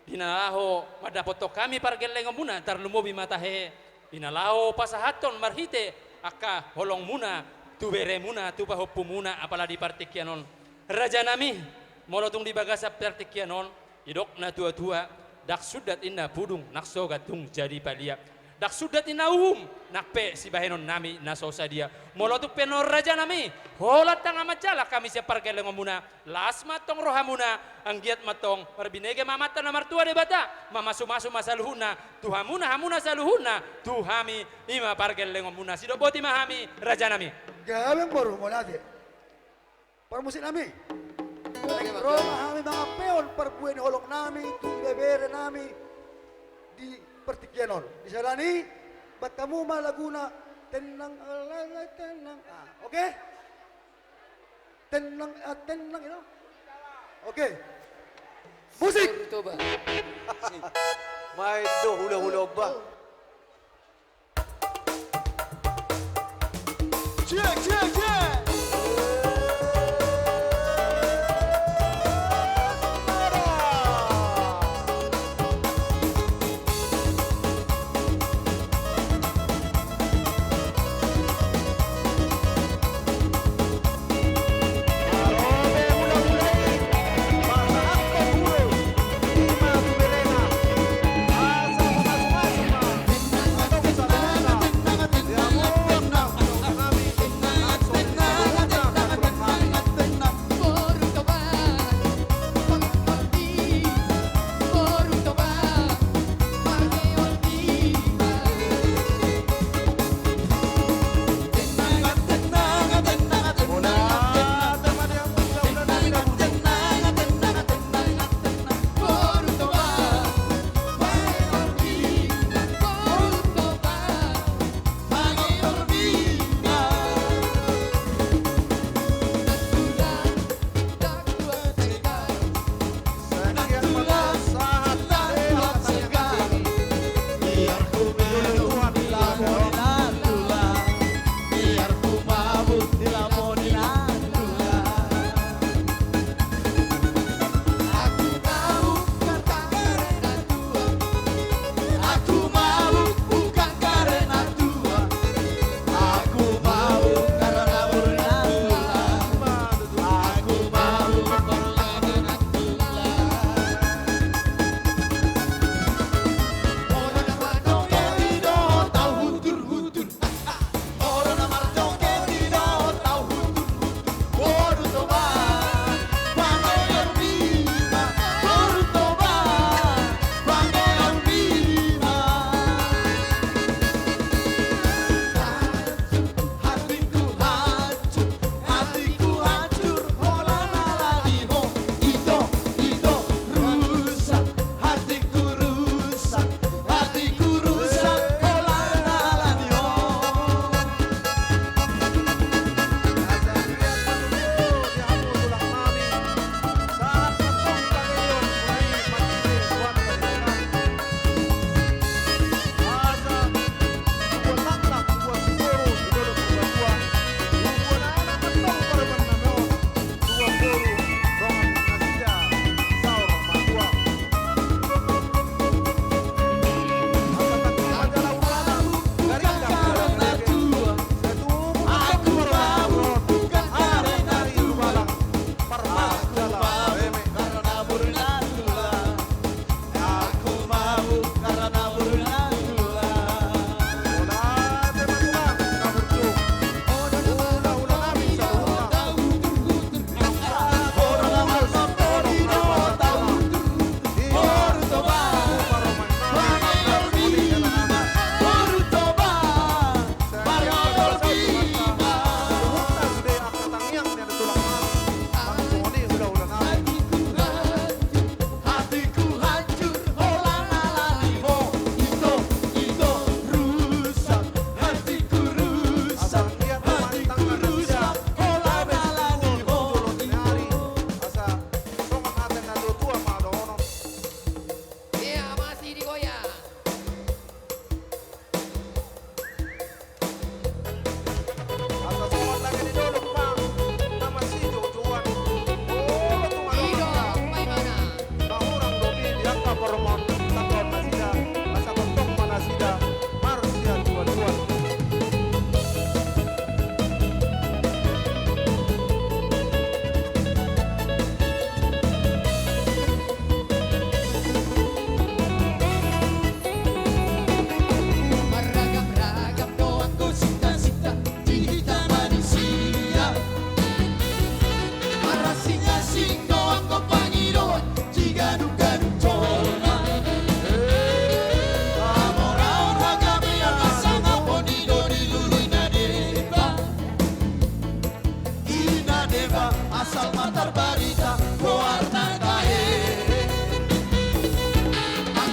di na laho mandapothon hami pargellengonmuna, tarlumobi ma tahehe di na laho pasahathon marhite angka holongmuna tu beremuna, tu pahompumuna, apala di partingkian on. Rajanami, molo tung di bagasan partingkian on, didok natuatua, ndang sundat inna pudung, ndang sogan tung jadi palia. Ndang sundat inna uhum, nang pe sibahenonnami na so sadia. Molo tung pe nuaeng rajanami, holan tangkas manjalo hami sian pargellengonmuna, las ma antong rohamuna, anggiat ma antong marbinege ma Amanta na martua Debata, mamasumasu ma saluhutna tu hamuna, hamuna saluhutna tu hami, i ma pargellengonmuna. Sidok boti ma hami, rajanami. Gabe boru, mauliate. Parmusiknami. Oke, Bang. Ro ma hami mangampehon parbue ni holongnami tu ibeberenami di partingkian on. Di sada ni, bahen hamu ma laguna, tenang, alala, tenang. Ah, oke? Tenang, ah, tenang, you know? Oke. Musik. Toba. Main do hulahula, Omba.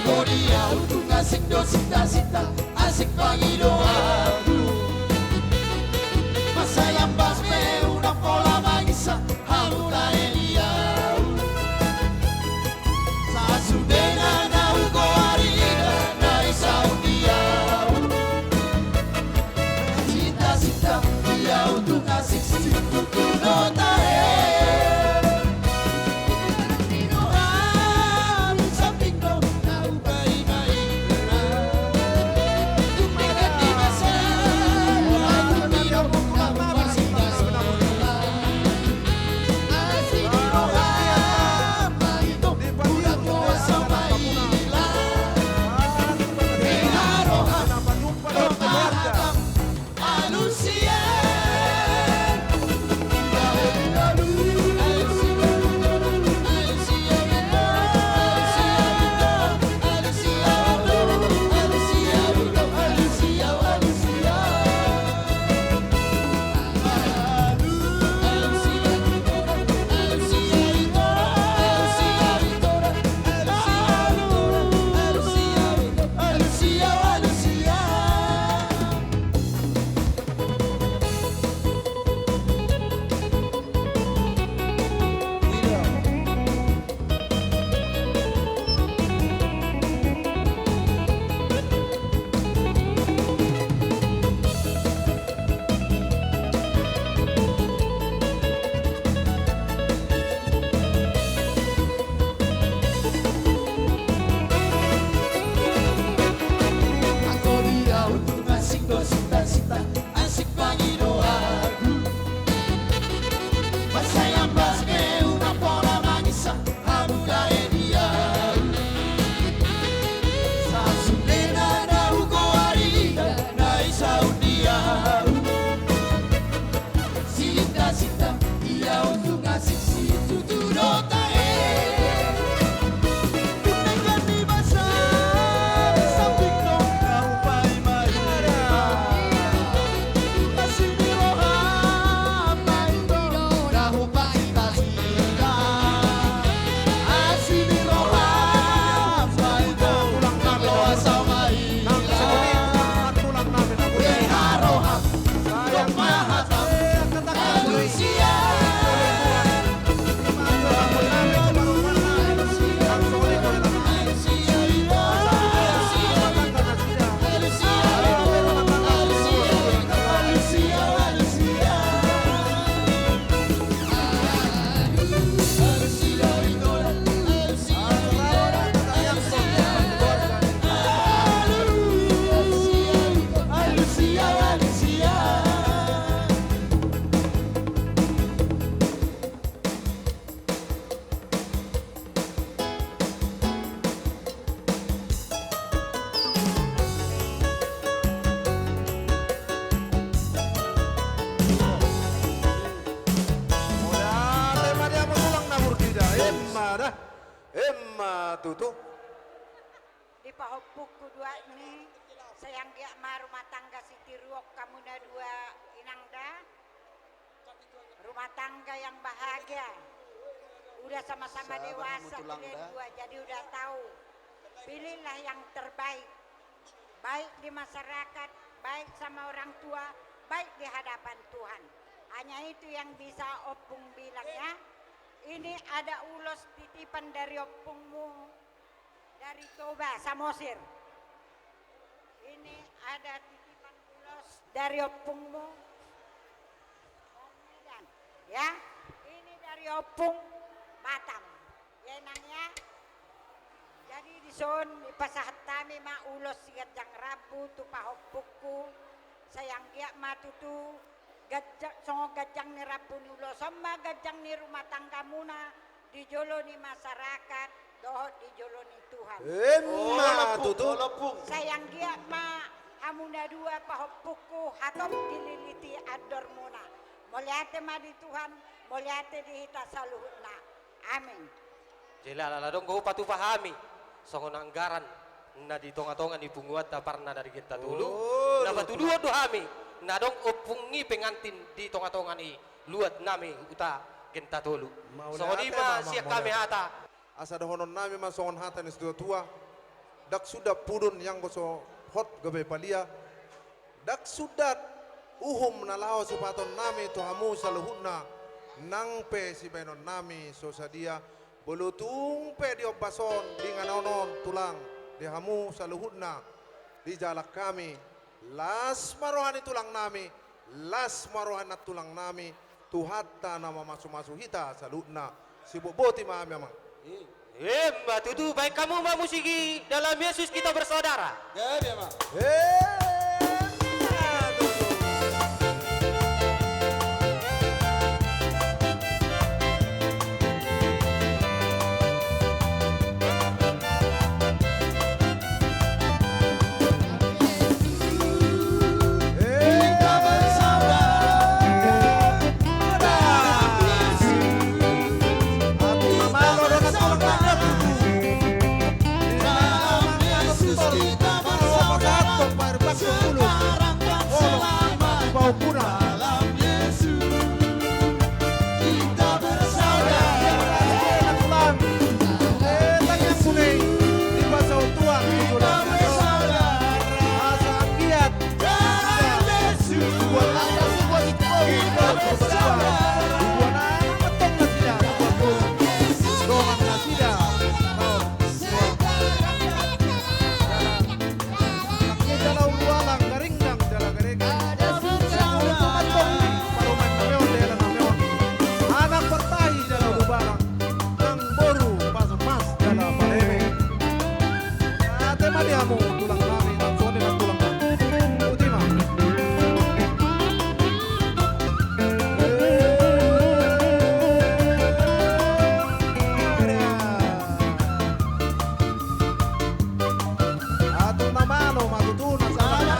Di au tung asing do sinta-sinta, asing pangidoanku. Masa yang bas pe unang pola mangisa, hamu lae di au. Sasudena na hugoari ida, na i saut di au. Sinta-sinta, di au tung asing situtu do tahe. Anggo di au tung asing do sinta-sinta, asing pangidoanku. Masa yang bas pe unang pola mangisa, hamu lae di au. Sasudena na hugoari ida, na i saut di au. Sinta-sinta, di au tung asing situtu do tahe. Emma da, emma tutu. Di pahompungku dua ni, sai anggiat ma rumah tangga sitiruon hamu na dua inang da. Rumah tangga yang bahagia. Udah sama-sama dewasa kalian dua, jadi udah tahu. Pilihlah yang terbaik. Baik di masyarakat, baik sama orang tua, baik di hadapan Tuhan. Hanya itu yang bisa Ompung bilang ya. Ini ada ulos titipan dari ompungmu. Dari Toba, Samosir. Ini ada titipan ulos dari ompungmu. Dari Medan, ya. Ini dari ompung Batam. Ya, Inang, ya. Jadi, dison dipasahat hami ma ulos siganjang rambu tu pahompungku. Sai anggiat ma tutu Ganjang, songon ganjang ni rambu ni ulos on ma ganjang ni rumah tanggamuna, di jolo ni masyarakat, dohot di jolo ni Tuhan. Emma tutu. Sai anggiat ma hamu na dua pahompungku hatop dililiti andormuna. Mauliate ma di Tuhan, mauliate di hita saluhutna. Amin. Jala ala adong do hupatupa hami songon anggaran na di tonga-tonga ni punguanta Parna dari Genta Tolu. Na patuduhon do hami na adong ompung i pengantin di tonga-tonga ni luat nami Huta Genta Tolu. Songon i ma sian hami hata. Asa dohonon nami ma songon hata ni situa-tua. Ndang sundat pudun ianggo so hot gabe palia. Ndang sundat uhum na laho sipahatonnami tu hamu saluhutna, nang pe sibahenonnami so sadia. Molo tung pe di ombas on, di inganan on tulang, di hamu saluhutna, dijalo hami, las ma roha ni tulangnami, las ma roha ni nantulangnami, Tuhanta na mamasumasu hita saluhutna. Sibotboti ma hami, amang. Emma tutu, bahen hamu ma musik i, Dalam Yesus Kita Bersaudara. Jadi, amang. Emma tutu. Anak partahi jala ulubalang, nang boru pas mas jala pareme. Ate ma di hamu tulang nami, nang songon i ma tulang nami. Uti ma. Atur na malo ma tutu na salah.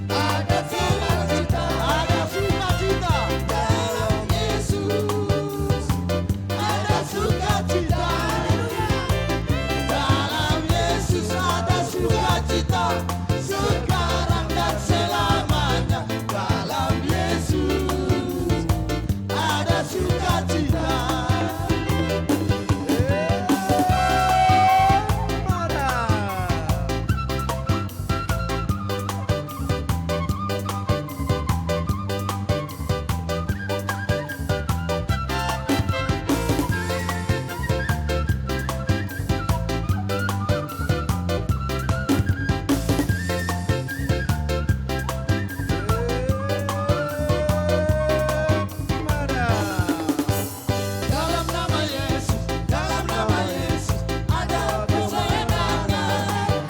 Ada sukacita, ada sukacita dalam Yesus. Ada sukacita dalam Yesus, ada sukacita sekarang dan selamanya dalam Yesus. Ada sukacita. Dalam nama Yesus, dalam nama Yesus, ada kemenangan.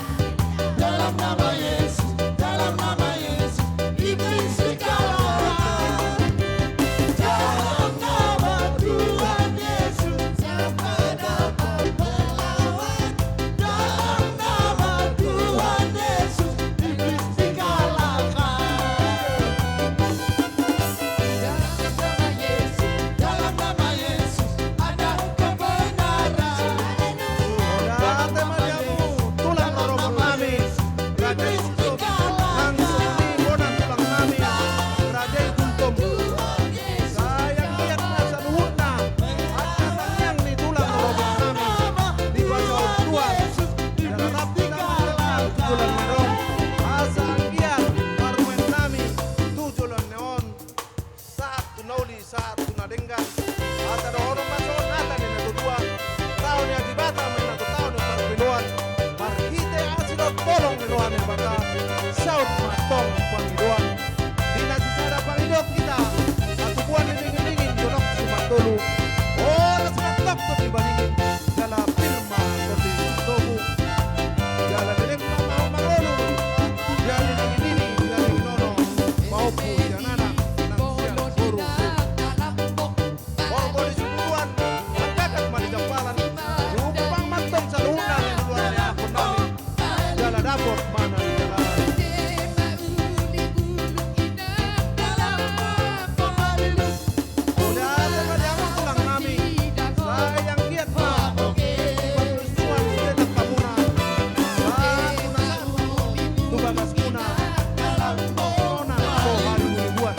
Dalam nama Yesus, dalam nama Yesus, iblis dikalahkan. Dalam nama Tuhan Yesus, siapa dapat melawan? Dalam nama Tuhan Yesus, iblis dikalahkan. Dalam nama Yesus, dalam nama Yesus, ada kebenaran. Dalam nama Yesus, dalam nama Yesus, iblis dikalahkan. Dalam nama Tuhan Yesus, sayang liat na saluhutna, angka tangiang ni tulang rorobot nami, dipasaut Tuhan. Jala rap di tangan tulang ni on, asa anggiat parumaen nami tu joloan ni on, sahat tu na uli, sahat tu na denggan. Asa dohonon ma songon hata ni natuatua: Taon ni Debata ma i na tu taon ni parpiluan. Marhite asi dohot holong ni roha ni Debata, saut ma tong pangidoan. Di na sisada pangidoan hita, hatubuan ni dingindingin, dolok sipatolu, horas ma tongtong di balingin, jala pir ma tondi togu. Jala leleng ma mangolu, jala dingindingin, jala dingin ono, maompu sian anak nang sian boru. Horbo ni sungkunan, margagat ma di jampalan, jumpang ma antong saluhutna na niluluan ni anakkon nami, jala dapot ma na niluluan. Bagasmuna, sonang do hami manghirim buat.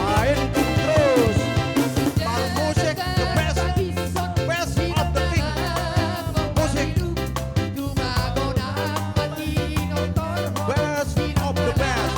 Main terus. Musik the best. Best of the king. Musik. Best of the best.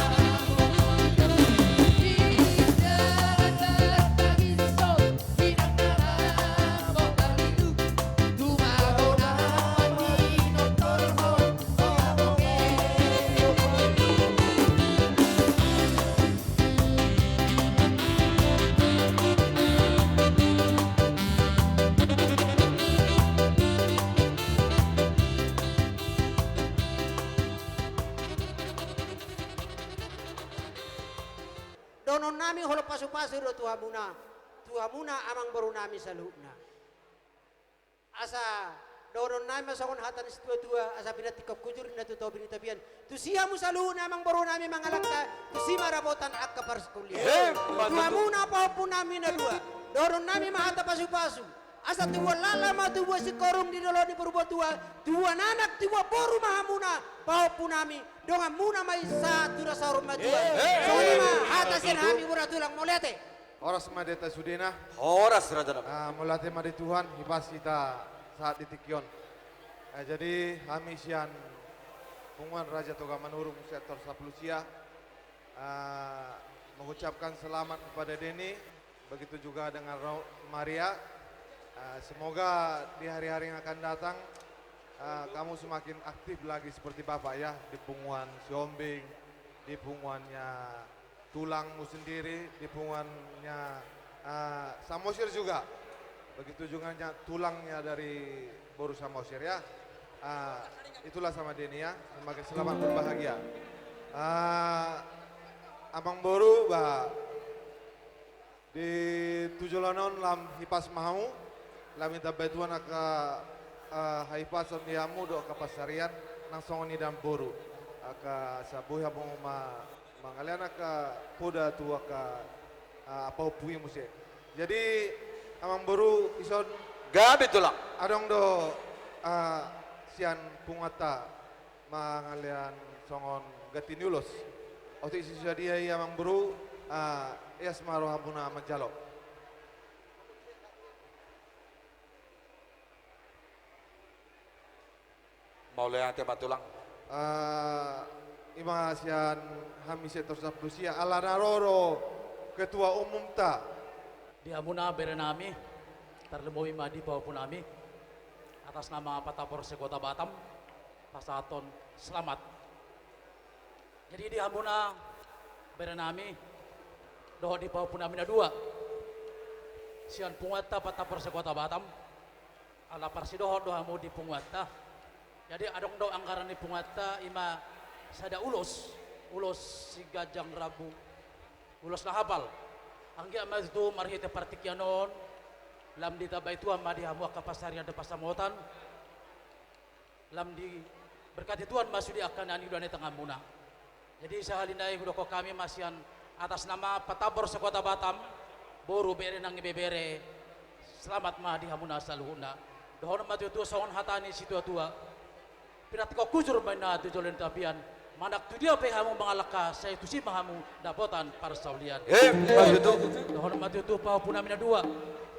Dohonon nami holong pasupasu do tu hamuna, tu hamuna amang boru nami saluhutna. Asa dohonon nami ma songon hata ni situatua, asa pinantikhon hujur ninna tu topi ni tapian. Tusi hamu saluhutna amang boru nami mangalangka, tusi ma rapotan angka parsaullion. Emma tutu. Tu hamuna pahompu nami na dua, dohonon nami ma hata pasupasu. Asa tubuan laklak ma tubuan singkoru di dolok ni Purbatua, tubuan anak tubuan boru ma hamuna pahompu nami, donganmuna ma i sahat tu na saur matua. Emma tutu. Songon i ma hata sian hami, mura tulang, mauliate. Horas ma di hita sudena. Horas, raja nami. Ah, mauliate ma di Tuhan, hipas hita sahat di tingki on. Eh, jadi hami sian Punguan Raja Toga Manurung sektor sampulu sia, ah, mengucapkan selamat kepada Denny, begitu juga dengan Ro-, Maria. Ah, semoga di hari-hari yang akan datang, ah, kamu semakin aktif lagi seperti Bapak ya, di punguan Sihombing, di punguannya tulangmu sendiri, di punguannya, eh, Samosir juga. Begitu juga nya-, tulangnya dari boru Samosir ya. Eh, itulah sama Denny ya. Semakin selamat berbahagia. Eh, amang boru, ba, di tu joloan on lam hipas ma hamu, lam ditambai Tuhan angka, eh, hahipason di hamu dohot angka pansarian, nang songon i di amang boru. Angka asa boi hamu ma- mangalean angka poda tu angka, ah, pahompu i muse. Jadi, amang boru, dison gabe tulang. Adong do, ah, sian punguanta mangalean songon ganti ni ulos. Otik sisadia i amang boru, ah, ias ma rohamuna manjalo. Mauliate ma tulang. Ah, i ma sian hami sektor sampulu sia, ala na ro do ketua umumta. Di hamuna bere nami, tarlumobi ma di pahompu nami, atas nama Patapor se-Kota Batam, pasahathon selamat. Jadi di hamuna bere nami, dohot di pahompu nami na dua, sian punguanta Patapor se-Kota Batam, ala parsidohot do hamu di punguanta. Jadi adong do anggaran ni punguanta, i ma sada ulos, ulos siganjang rambu, ulos na hapal. Anggiat ma tutu marhite partingkian on, lam ditambai Tuhan ma di hamu angka pansarian dohot pansamotan, lam diberkati Tuhan ma sude angka na niula ni tanganmuna. Jadi sahali nai hudokhon hami ma sian atas nama Patapor se-Kota Batam, boru, bere nang ibebere, selamat ma di hamuna saluhutna. Dohonon ma tutu songon hata ni situatua: Pinantikhon hujur ma inna tu jolo ni tapian, manang tu dia pe hamu mangalangka, sai tusi ma hamu dapotan parsaulian. Emma tutu. Dohonon ma tutu pahompu nami na dua,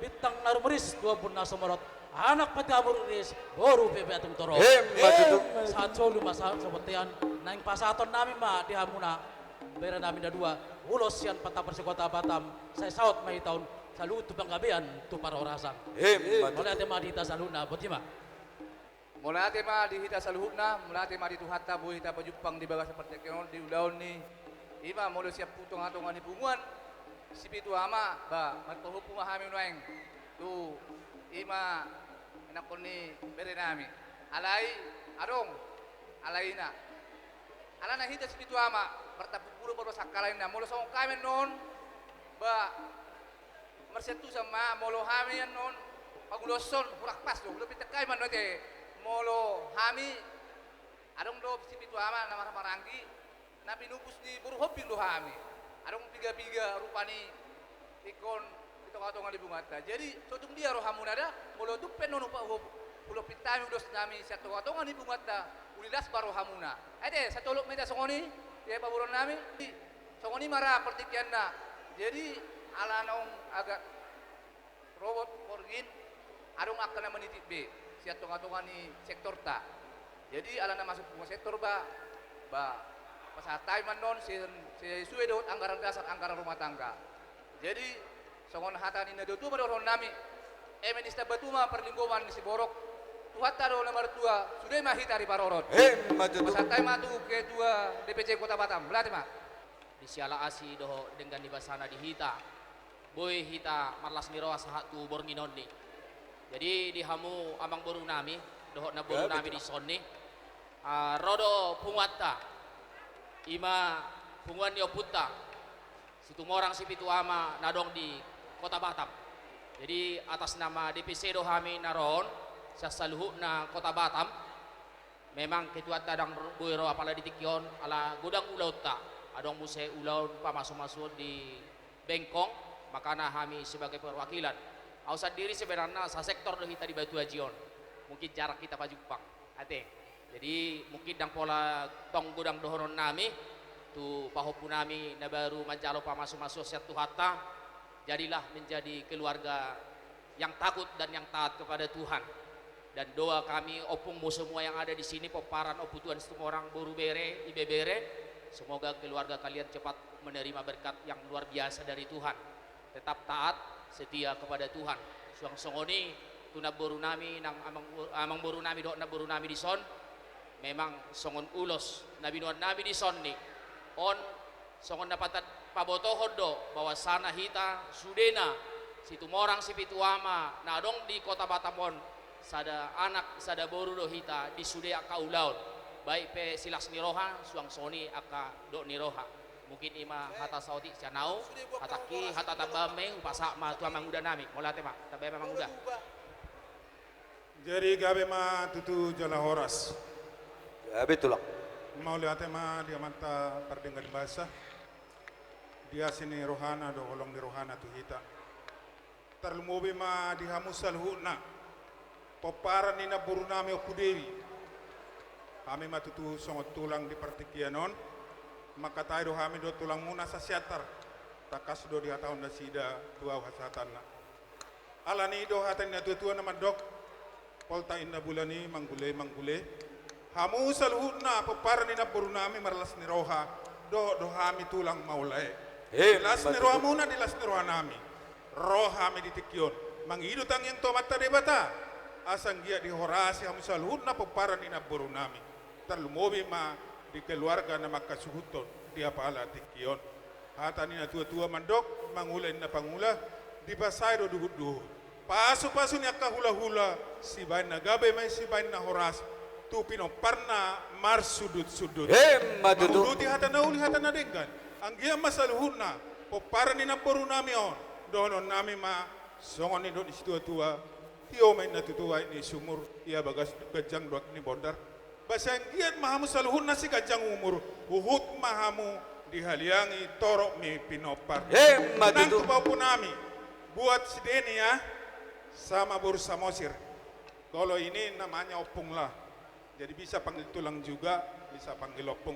bintang na rumiris tu ombun na sumorop, anak pe tu hamu riris, boru pe peatung torop. Emma tutu. Sahat solu ma sahat sabontean, naeng pasahaton nami ma di hamuna bere nami na dua, ulos sian Patapor se-Kota Batam, sai saut ma hita on saluhut tu panggabean tu parhorasan. Emma tutu. Mauliate ma di hita saluhutna, botima. Mauliate ma di hita saluhutna, mauliate ma di Tuhanta, boi hita pajumpang di bagasan partingkian on di ulaon ni, i ma molo sian tongatonga ni punguan, sipitu ama, ba, marpahompu ma hami nuaeng tu, i ma, anakkon ni bere nami. Alai, adong, alai na. Alana hita sipitu ama, martampuk pulu parsangkalainna, molo songon hami annon, ba, marsiantusan ma, molo hami annon, panguloson, hurang pas do, hurang pinta hami annon ate, molo hami, Adong do sipitu ama na marhahamaranggi, na pinupus ni boru Hombing do hami. Adong piga-piga rupa ni ingkon di tonga-tonga ni punguanta. Jadi, so tung dia rohamuna da, molo tung pe annon hupa-, hupa-, hulompit hami, ulos nami sian tonga-tonga ni punguanta, uli las ma rohamuna. Ate, satolop ma hita songon i, di paboruon nami. Songon i ma ra partingkianna. Jadi, ala naung agak robot borngin, adong angka na manitip be sian tonga-tonga ni sektorta. Jadi, ala na masuk punguan sektor ba, ba, pasahat hami ma annon se-, sesuai dohot anggaran dasar anggaran rumah tangga. Jadi, songon hata ni natua-tua ma dohonon nami, eme ni sitamba tua ma parlinggoman ni siborok, Tuhanta do na martua, sude ma hita diparorot. Emma tutu. Pasahat hami ma tu ketua D P C Kota Batam, mauliate ma. Di siala asi dohot denggan ni basana di hita, boi hita marlas ni roha sahat tu borngin on ni. Jadi di hamu amangboru nami dohot namboru nami di son ni, ah, ro do punguanta, i ma punguan ni ompunta Situmorang Sipitu Ama na adong di Kota Batam. Jadi atas nama D P C do hami na ro on sian saluhutna Kota Batam. Memang ketuanta ndang boi ro apala di tingki on ala godang ulaonta. Adong muse ulaon pamasumasuon di Bengkong, makana hami sebagai perwakilan. Au sandiri sebenarna sasektor do hita di Batu Aji on. Mungkin jarang hita pajumpang. Ate. Jadi mungkin ndang pola tong godang dohonon nami tu pahompu nami na baru manjalo pamasumasuon sian Tuhanta. Jadilah menjadi keluarga yang takut dan yang taat kepada Tuhan. Dan doa kami, ompungmu semua yang ada di sini, pomparan, Ompu Tuan Situmorang, boru, bere, ibebere, semoga keluarga kalian cepat menerima berkat yang luar biasa dari Tuhan. Tetap taat, setia kepada Tuhan. Suang songon i tu namboru nami, nang amang, amangboru nami dohot namboru nami di son. Memang songon ulos na binoan nami di son ni on, songon na pata-, pabotohon do bahwasana hita sudena Situmorang Sipitu Ama na adong di Kota Batam on, sada anak sada boru do hita di sude angka ulaon, baik pe silas ni roha suang songon i angka dok ni roha. Mungkin i ma hata saotik sian au. Hatangki, hata tambahan ma i hupasahat ma tu amanguda nami. Mauliate ma, tambahan ma amanguda. Jadi gabe ma tutu jala horas. Gabe tulang. Mauliate ma di Amanta pardenggan basa, di asi ni rohana dohot holong ni rohana tu hita. Tarlumobi ma di hamu saluhutna, pomparan ni namboru nami Ompu Dewi. Hami ma tutu songon tulang di partingkian on. Mangkatai do hami dohot tulangmuna asa siantar. Tangkas do dihatahon nasida tu au hasahatanna. Alani i do hata ni natuatua na mandok: Poltak inna bulan i, manggule i manggule. Hamu saluhutna pomparan ni namboru nami marlas ni roha, dohot do hami tulang mangula i. Di las ni rohamuna, di las ni roha nami, ro hami di tingki on mangido tangiang tu Amanta Debata, asa anggiat dihorasi hamu saluhutna pomparan ni namboru nami. Tarlumobi ma di keluarga na mangkasuhuthon di apala tingki on. Hata ni natuatua mandok: Mangula inna pangula, dipasae do duhutduhut. Pasupasu ni angka hulahula, sibaen na gabe ma i, sibaen na horas, tu pinomparna marsundutsundut. Emma tutu. Manguduti hata na uli, hata na denggan. Anggiat ma saluhutna pomparan ni namboru nami on, dohonon nami ma songon nidok ni situatua: Tio ma inna tutu aek ni sumur, ia bagas ganjang do aek ni bondar. Asa anggiat ma hamu saluhutna siganjang umur, huhut ma hamu dihaliangi torop ni pinompar. Emma tutu. Nang tu pahompu nami, buat si Deni ya, sama boru Samosir. Kalau ini namanya opung lah. Jadi bisa panggil tulang juga, bisa panggil opung.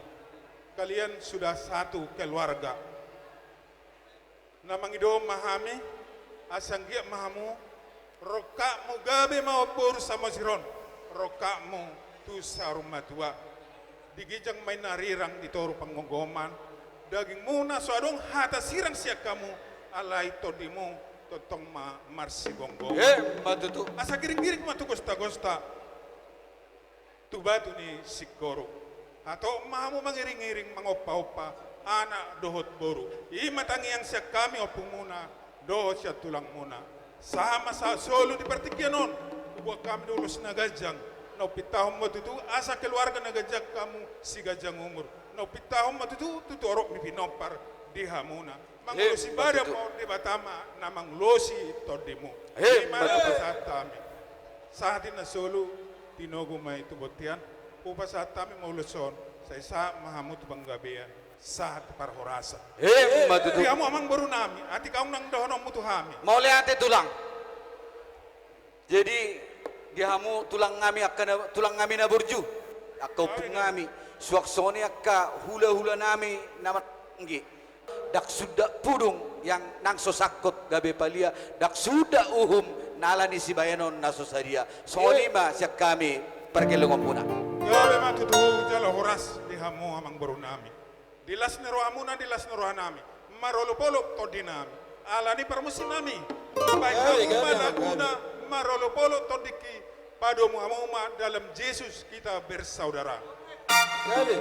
Kalian sudah satu keluarga. Na mangido ma hami, asa anggiat ma hamu, rongkapmu gabe ma on boru Samosir on, rongkapmu tu saur matua. Di ginjang ma inna rirang, di toru panggomgoman, dagingmuna so adong hata sirang sian hamu, alai tondimu tongtong ma marsigomgoman. Emma tutu. Asa giringgiring ma tu gostagosta, tu batu ni singkoru. Hatop ma hamu mangiringiring, mangompaompa anak dohot boru. I ma tangiang sian hami ompungmuna dohot sian tulangmuna. Sahat ma sahat solu di partingkian on, huboan hami do ulos na ganjang. Na umpitahon ma tutu asa keluarga na ganjang hamu, siganjang umur. Na umpitahon ma tutu tu torop ni pinompar di hamuna. Mangulosi badan ma on, Debata ma na mangulosi tondimu. I ma na hupasahat hami. Sahat inna solu, tinogu ma i tu bontean. Hupasahat hami ma ulos on, sai sahat ma hamu tu panggabean, sahat tu parhorasan. Emma tutu. Di hamu amangboru nami, atik ahu nang dohononmu tu hami. Mauliate tulang. Jadi, di hamu tulang nami, angka na, tulang nami na burju, angka ompung nami, suang songon i angka hulahula nami na marhaha. Ndang suda pudung yang nang so sangkot gabe palia, ndang suda uhum na ala ni sibahenon na so sadia. Songon i ma sian hami pargellengonmuna. Gabe ma tutu jala horas di hamu amangboru nami. Di las ni rohamuna, di las ni roha nami, marolopolop tondi nami. Ala ni parmusi nami, baen hamu ma laguna, marolopolop tondingki, padomu hamu ma dalam Jesus kita bersaudara. Gabe.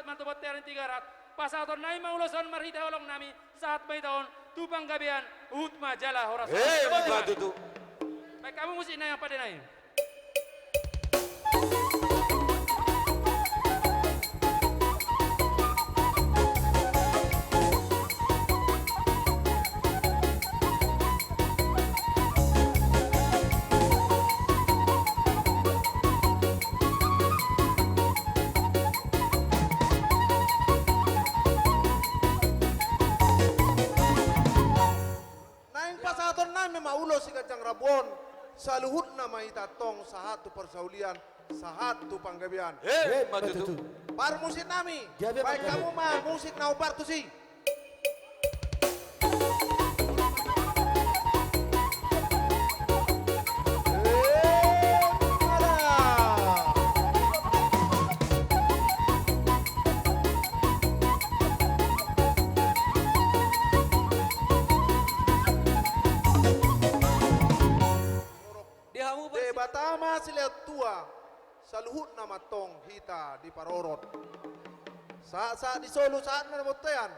Mantu bontean ni Tigaras, pasahaton nami ma ulos on marhite holong nami, sahat ma hita on tu panggabean, huhut ma jala horas. Emma tutu. Baen hamu musik nai, pande nai. Naeng pasahaton nami ma ulos siganjang rambu on, saluhutna ma hita tong sahat tu parsaulian, sahat tu panggabean. Emma tutu. Parmusik nami, baen hamu ma musik na hombar tusi. Di hamu Debata ma silehon tua, saluhutna ma tong hita diparorot. Sahat, sahat ni solu, sahat na bontean.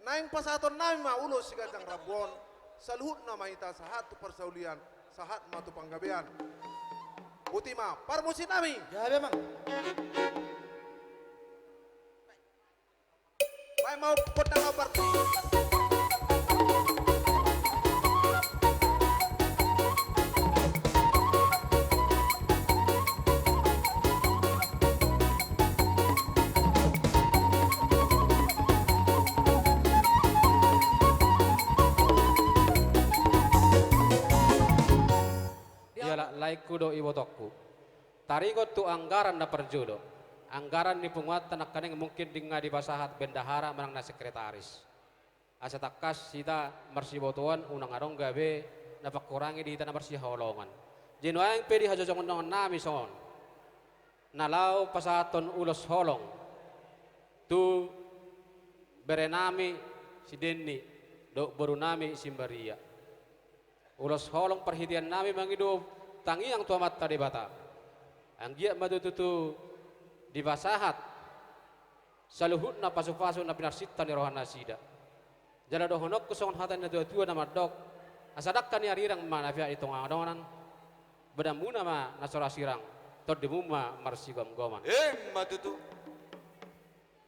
Naeng pasahaton nami ma ulos siganjang rambu on, saluhutna ma hita sahat tu parsaulian, sahat ma tu panggabean. Botima, parmusik nami. Gabe, Amang. Baen ma gondang na parti. Dialap laengku dohot ibotongku. Taringot tu anggaran na parjolo, anggaran ni punguanta nangkaning mungkin dang dipasahat bendahara manang na sekretaris. Asa tangkas hita marsibotoan, unang adong gabe na pangkurangi di hita na marsihaholongan. Jadi nuaeng pe di hajongjongonnami songon na laho pasahathon ulos holong tu berenami si Denny dohot borunami si Maria. Ulos holong parhiteannami mangido tangiang tu Amanta Debata. Anggiat ma tutu dipasahat saluhutna pasupasu na pinarsinta ni rohanasida. Jala dohononku songon hata ni natuatua na mandok, asa dangka ni arirang ma na peak di tonga dongan, badanmuna ma na so ra sirang, tondimuna ma marsigomgoman. Emma tutu.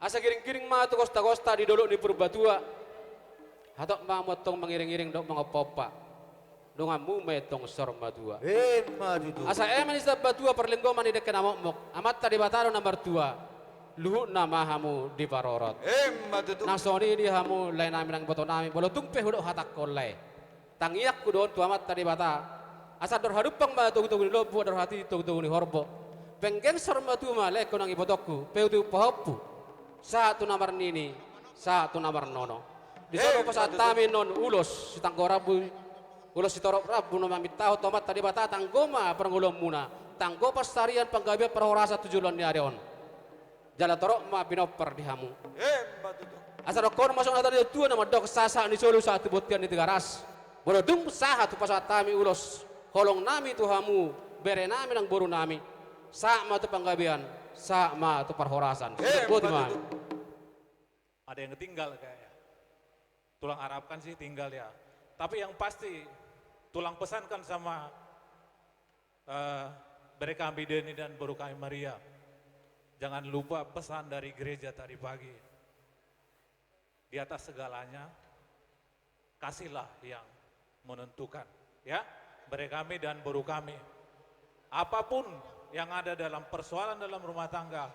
Asa giringgiring ma tu gostagosta di dolok ni Purbatua. Hatop ma hamu antong mangiringiring dohot mangompaompa. Donganmu ma i antong saur matua. Emma tutu. Asa eme ni sitambatua parlinggoman ni dengke na mokmok, Amanta Debata do na martua. Luhutna ma hamu diparorot. Emma tutu. Nang songon i di hamu laenami nang ibotonami, molo tung pe hudok hatangkon lae, tangiangku do on tu Amanta Debata, asa andor hadumpang ma togutogu ni lombu, andor hatiti togutogu ni horbo. Penggeng saur matua ma laengku nang ibotongku, paihuthon pahompu, sahat tu na marnini, sahat tu na marnono. Dison do pasahat hami non ulos sitanggo rambu, ulos sitorop rambu na mamintahon tu Amanta Debata, tanggo ma parngoluonmuna, tanggo pansarian, panggabean, parhorasan tu joloan ni ari on. Jala torop ma pinompar di hamu. Emma tutu. Asa dohonon ma songon hata ni natuatua na mandok, sahat ni solu sahat tu bontean ni Tigaras. Molo tung sahat hupasahat hami ulos holongnami tu hamu berenami nang borunami, sahat ma tu panggabean, sahat ma tu parhorasan. Emma tutu. Botima. Ada yang tinggal kayaknya. Tulang harapkan sih tinggal ya. Tapi yang pasti tulang pesankan sama Eh, bere kami Denny dan boru kami Maria, jangan lupa pesan dari gereja tadi pagi. Di atas segalanya, kasihlah yang menentukan. Ya, bere kami dan boru kami. Apapun yang ada dalam persoalan dalam rumah tangga,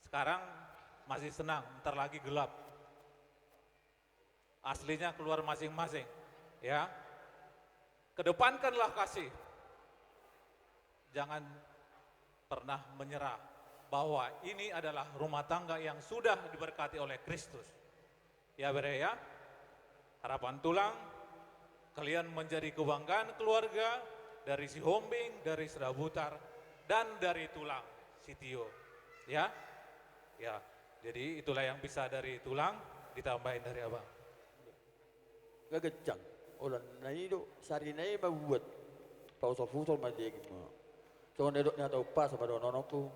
sekarang masih senang, ntar lagi gelap. Aslinya keluar masing-masing, ya. Kedepankanlah kasih. Jangan pernah menyerah bahwa ini adalah rumah tangga yang sudah diberkati oleh Kristus. Ya, bere, ya. Harapan tulang, kalian menjadi kebanggaan keluarga dari Sihombing, dari Sedabutar, dan dari tulang, Sitio. Ya. Ya. Jadi itulah yang bisa dari tulang, ditambahin dari abang. Gaganjang. Holan na i do, sari na i ma buat. Pausor-usor ma daging ma. Songon na didok ni hata umpasa ma dohononku.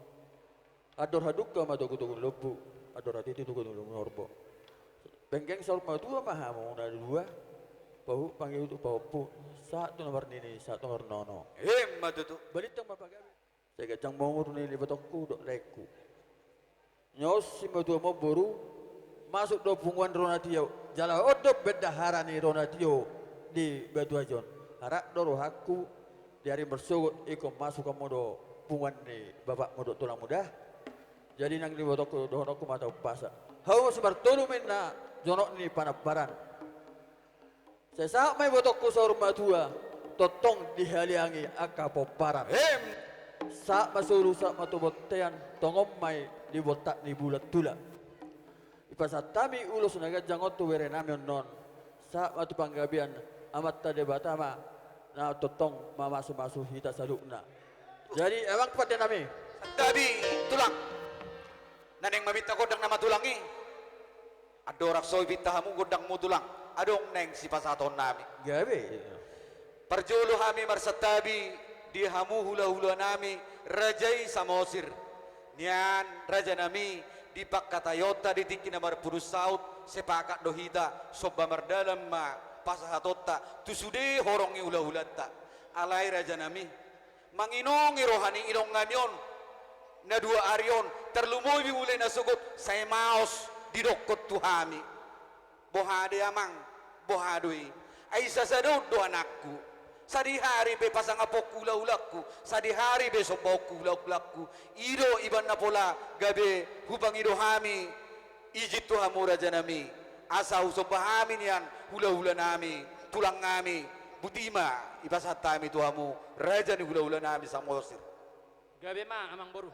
Andor hadungka ma togutogu ni lombu, andor hatiti togutogu ni horbo. Penggeng saur matua ma hamu na dua, pahompu, pangihut, pahompu, sahat tu na marnini, sahat tu na marnono. Emma tutu. Balintang ma pagabe. Sai ganjang ma umur ni ibotongku dohot laengku. Nyaosi ma tuamu on boru, masuk do punguan Ronatio, jala on do bendahara ni Ronatio di Batu Aji on. Harap do rohangku, di ari marsogot ingkon masuk hamu do punguan ni bapakmu dohot tulangmu da. Jadi nang di ibotongku dohononku ma ta umpasa. Hamu simartolu ma inna jonok ni panambaran. Sai sahat ma ibotongku saur matua, tongtong dihaliangi angka pomparan. Hem! Sahat ma solu, sahat ma tu bontean, tongon ma i di bontat ni bulan tula. Dipasahat hami ulos na ganjang on tu berenami on, sahat ma tu panggabean, Amanta Debata ma na tongtong mamasumasu hita saluhutna. Jadi, amang pandenami. Santabi, tulang. Na naeng maminta gondang nama tulang i. Andorang so ipinta hamu gondangmu tulang, adong naeng sipasahatonnami. Gabe. Parjolo hami marsantabi di hamu hulahulanami raja i Samosir. Nian rajanami, di pangkataionta di tingki na marpudun saut, sepakat do hita, somba mardalan ma pasahatonta tu sude horong ni hulahulanta. Alai rajanami, manginongi roha ni inongami on, na dua ari on, tarlumobi mulai na sogot, sai maos didokkon tu hami. Boha do i amang, boha do i. Ai sasada on do anakku. Sadihari pe pasangaponku hulahulangku, sadihari pe sombaonku hulahulangku. I do ibana pola gabe hupangido hami izin tu hamu rajanami, asa husomba hami nian hulahulanami, tulangnami. Boti ma dipasahat hami tu hamu raja ni hulahulanami Samosir. Gabe ma amang boru.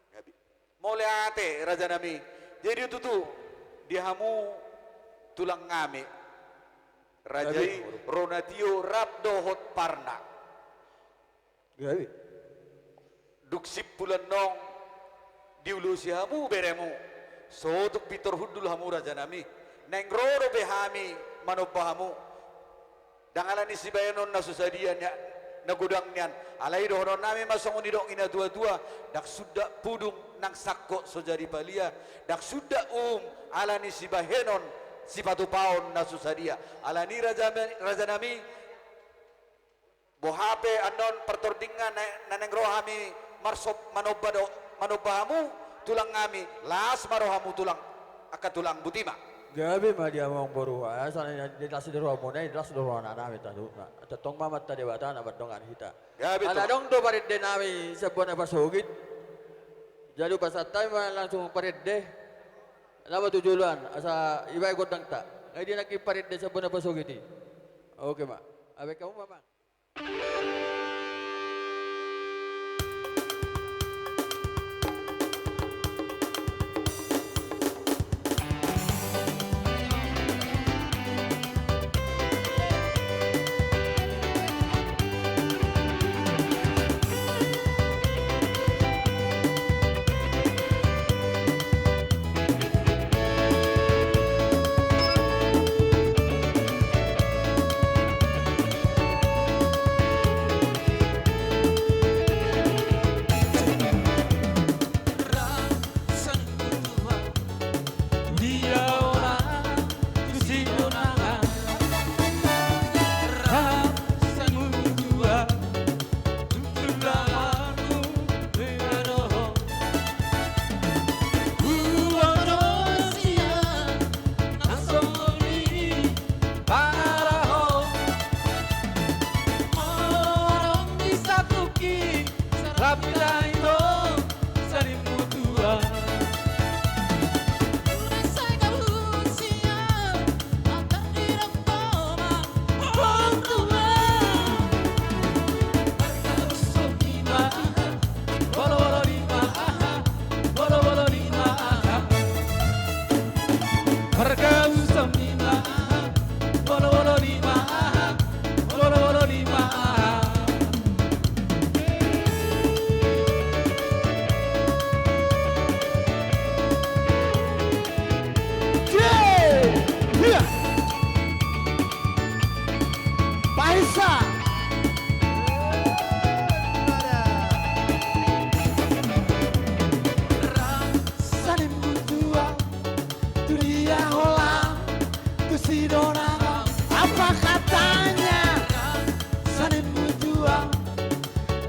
Gabe. Mauliate rajanami. Jadi tutu di hamu tulangnami, raja i Ronatio rap dohot parna. Gabe. Dung simpul annon diulosi hamu beremu, so tung pintor hundul hamu rajanami. Naeng ro dope hami manomba hamu. Ndang ala ni sibahenon na so sadia nian, na godang nian. Alai dohononnami ma songon nidok ni natuatua, ndang sundat pudung nang sangkot so jadi palia, ndang sundat uhum ala ni sibahenon sipatupaon na so sadia. Alani raja, rajanami, boha pe annon partordingna na, na naeng ro hami marsop-, manomba do, manomba hamu tulangnami, las ma rohamu tulang, angka tulang, boti ma. Gabe ma di amang boru, asa na di las do rohamuna i, las do rohanami saluhutna. Tongtong ma Amanta Debata na mandongani hita. Gabe tulang. Ala adong do parendenami sian bona pasogit. Jadi hupasahat hami ma langsung parende. Laho ma tu joloan, asa dibahen gondangta. Nga i di nangkin parende sian bona pasogit i. Oke ma. Bahen hamu ma amang. holan tu sidongan. Apa katanya sanemu tuan,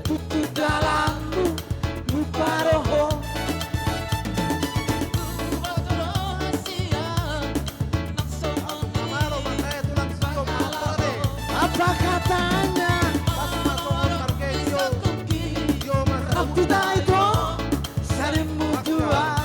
tutu dalanmu muparoho. Apa katanya? Rap tu tahi do sanemu tuan.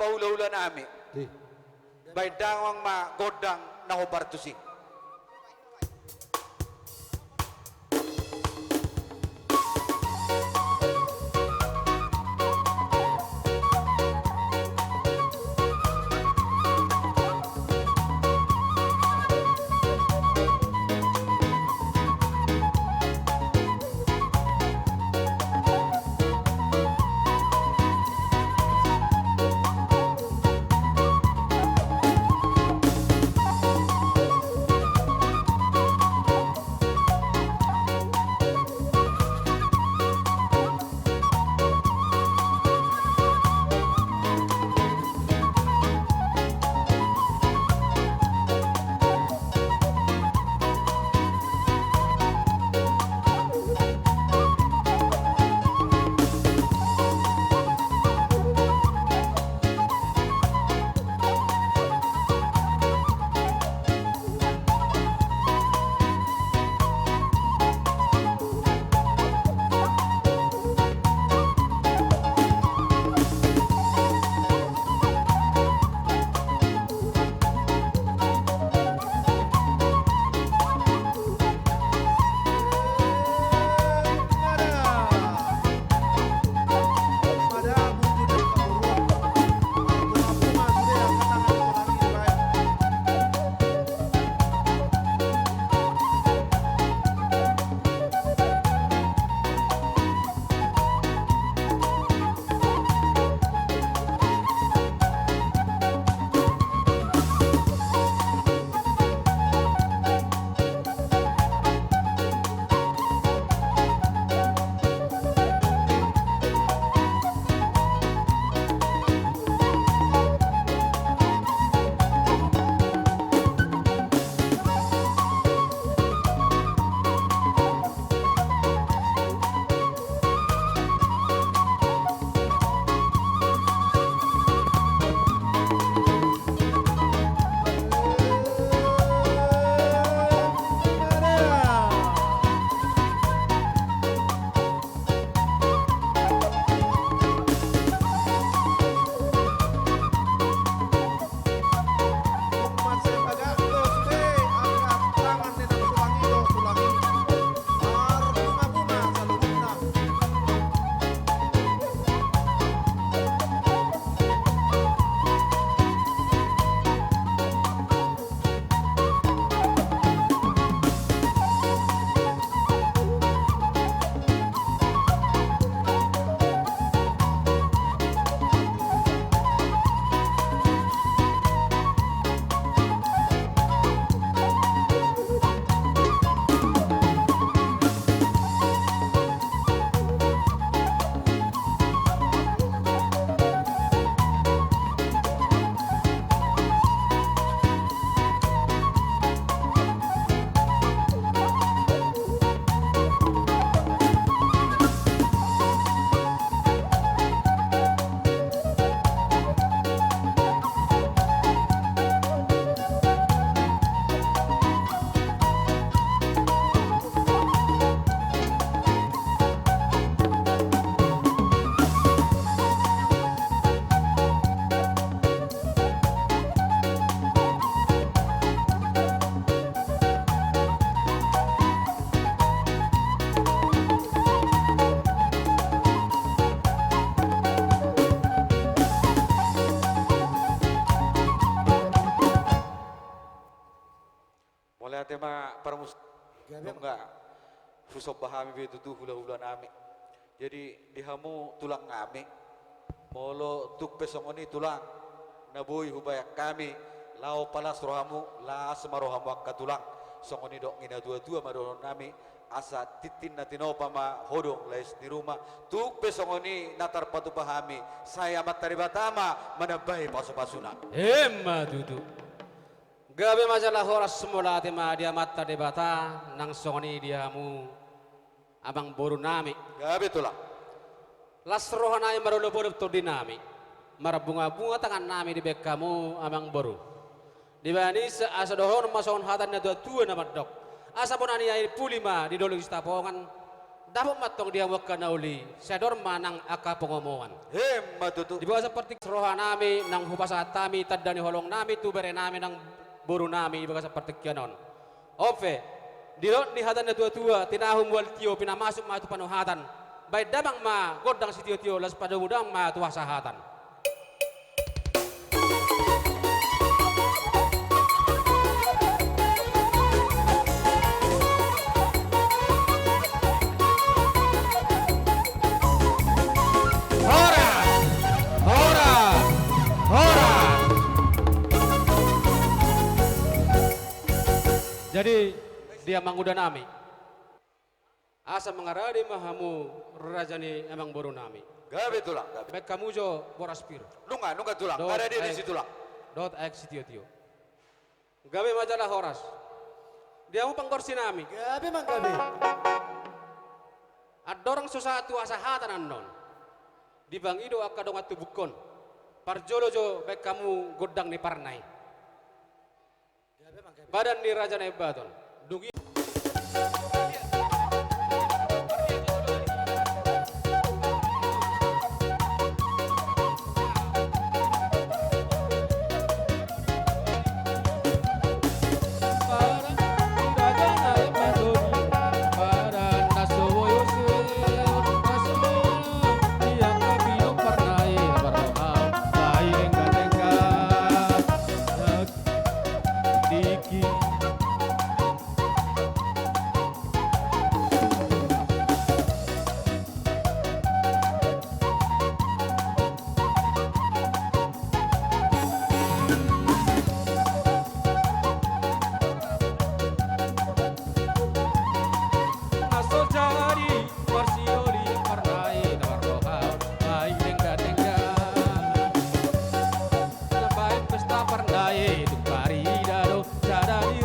pahulahula nami. Baen damang ma gondang na hombar tusi. Mauliate ma parmus-, gabe. Nunga husomba hami be tutu hulahula nami. Jadi di hamu tulang nami, molo tung pe songon i tulang na boi hubaen hami, laho palas rohamu, las ma rohamu angka tulang. Songon i dok ni na tuatua ma dohonon nami, asa tintin na tinopa ma hodong lais ni ruma. Tung pe songon i na tarpatupa hami, sai Amanta Debata ma manambai pasupasuna. Emma tutu. Gabe ma jala horas, mauliate ma di Amanta Debata, nang songon i di hamu amangboru nami. Gabe tulang. Las roha nami, marolopolop tondi nami, marbungabunga tangan nami dibaen hamu amangboru. Dibaen i sa-, asa dohonon ma songon hata ni na tuatua na mandok: Asa bona ni aek puli ma di dolok Sitapongan, Dapot ma antong di hamu angka na uli, sai dor ma nang angka pangomoan. Emma tutu. Di bagasan partingkian rohanami, nang hupasahat hami tanda ni holongnami tu berenami nang borunami di bagasan partingkian on. On pe, didok ni hata ni natuatua, tinahu mual tio pinamasuk ma tu panuhatan. Baen damang ma gondang sitiotio, laos padomu damang ma tu hasahatan. Horas! Horas! Horas! Jadi, di amangudanami. Asa mangarade ma hamu raja ni amangborunami. Gabe tulang, gabe. Baen hamu jo boras pir. Nunga, nunga tulang. Dohot aek, nunga disi tulang. Dohot aek sitiotio. Gabe ma jala horas. Di hamu panggorsinami. Gabe ma gabe. Andorang so sahat tu hasahatan annon. Dipangido angka dongan tubungkon. Parjolo jo baen hamu gondang ni parna i. Badan ni Raja Naimbaton. Dung i Baen pesta parna i tung parida do, sada ni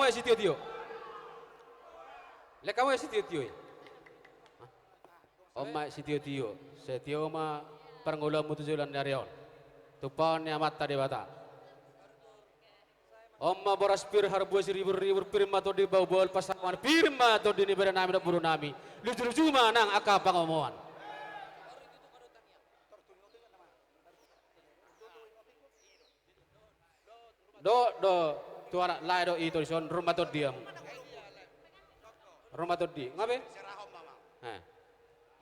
Sitio-tio. Lek hamu sitio-tio i. On ma sitio-tio. Sai tio ma parngoluanmu tu joloan ni ari on. Tumpahon ni Amanta Debata. On ma boras pir, harbua siribur-ribur, pir ma tondi bahul-bahul pansamotan, pir ma tondi ni bere nami dohot boru nami. Luju-luju ma nang angka pangomoan. Dohot do tu anak lae do ito dison, ro ma tondi hamu. Ro ma tondi. Nga be? Eh.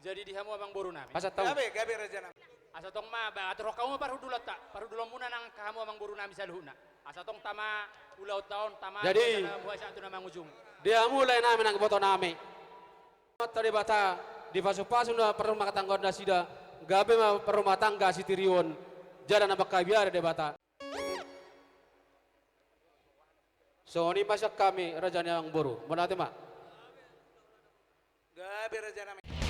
Jadi di hamu amang boru nami. Asa tong. Gabe, gabe raja nami. Asa tong ma, ba, atur hamu ma parhundulanta, parhundulonmuna nang angka hamu amang boru nami saluhutna. Asa tong tama ulaonta on, tama. Jadi, ulaonta na mangujungi. Di hamu lae nami nang iboto nami. Amanta Debata, dipasupasu ma parrumatanggaon nasida, gabe ma parrumatangga sitiri on, jala na mangkabiari Debata. Songon i ma sian hami raja ni amang boru. Mauliate ma. Gabe raja nami.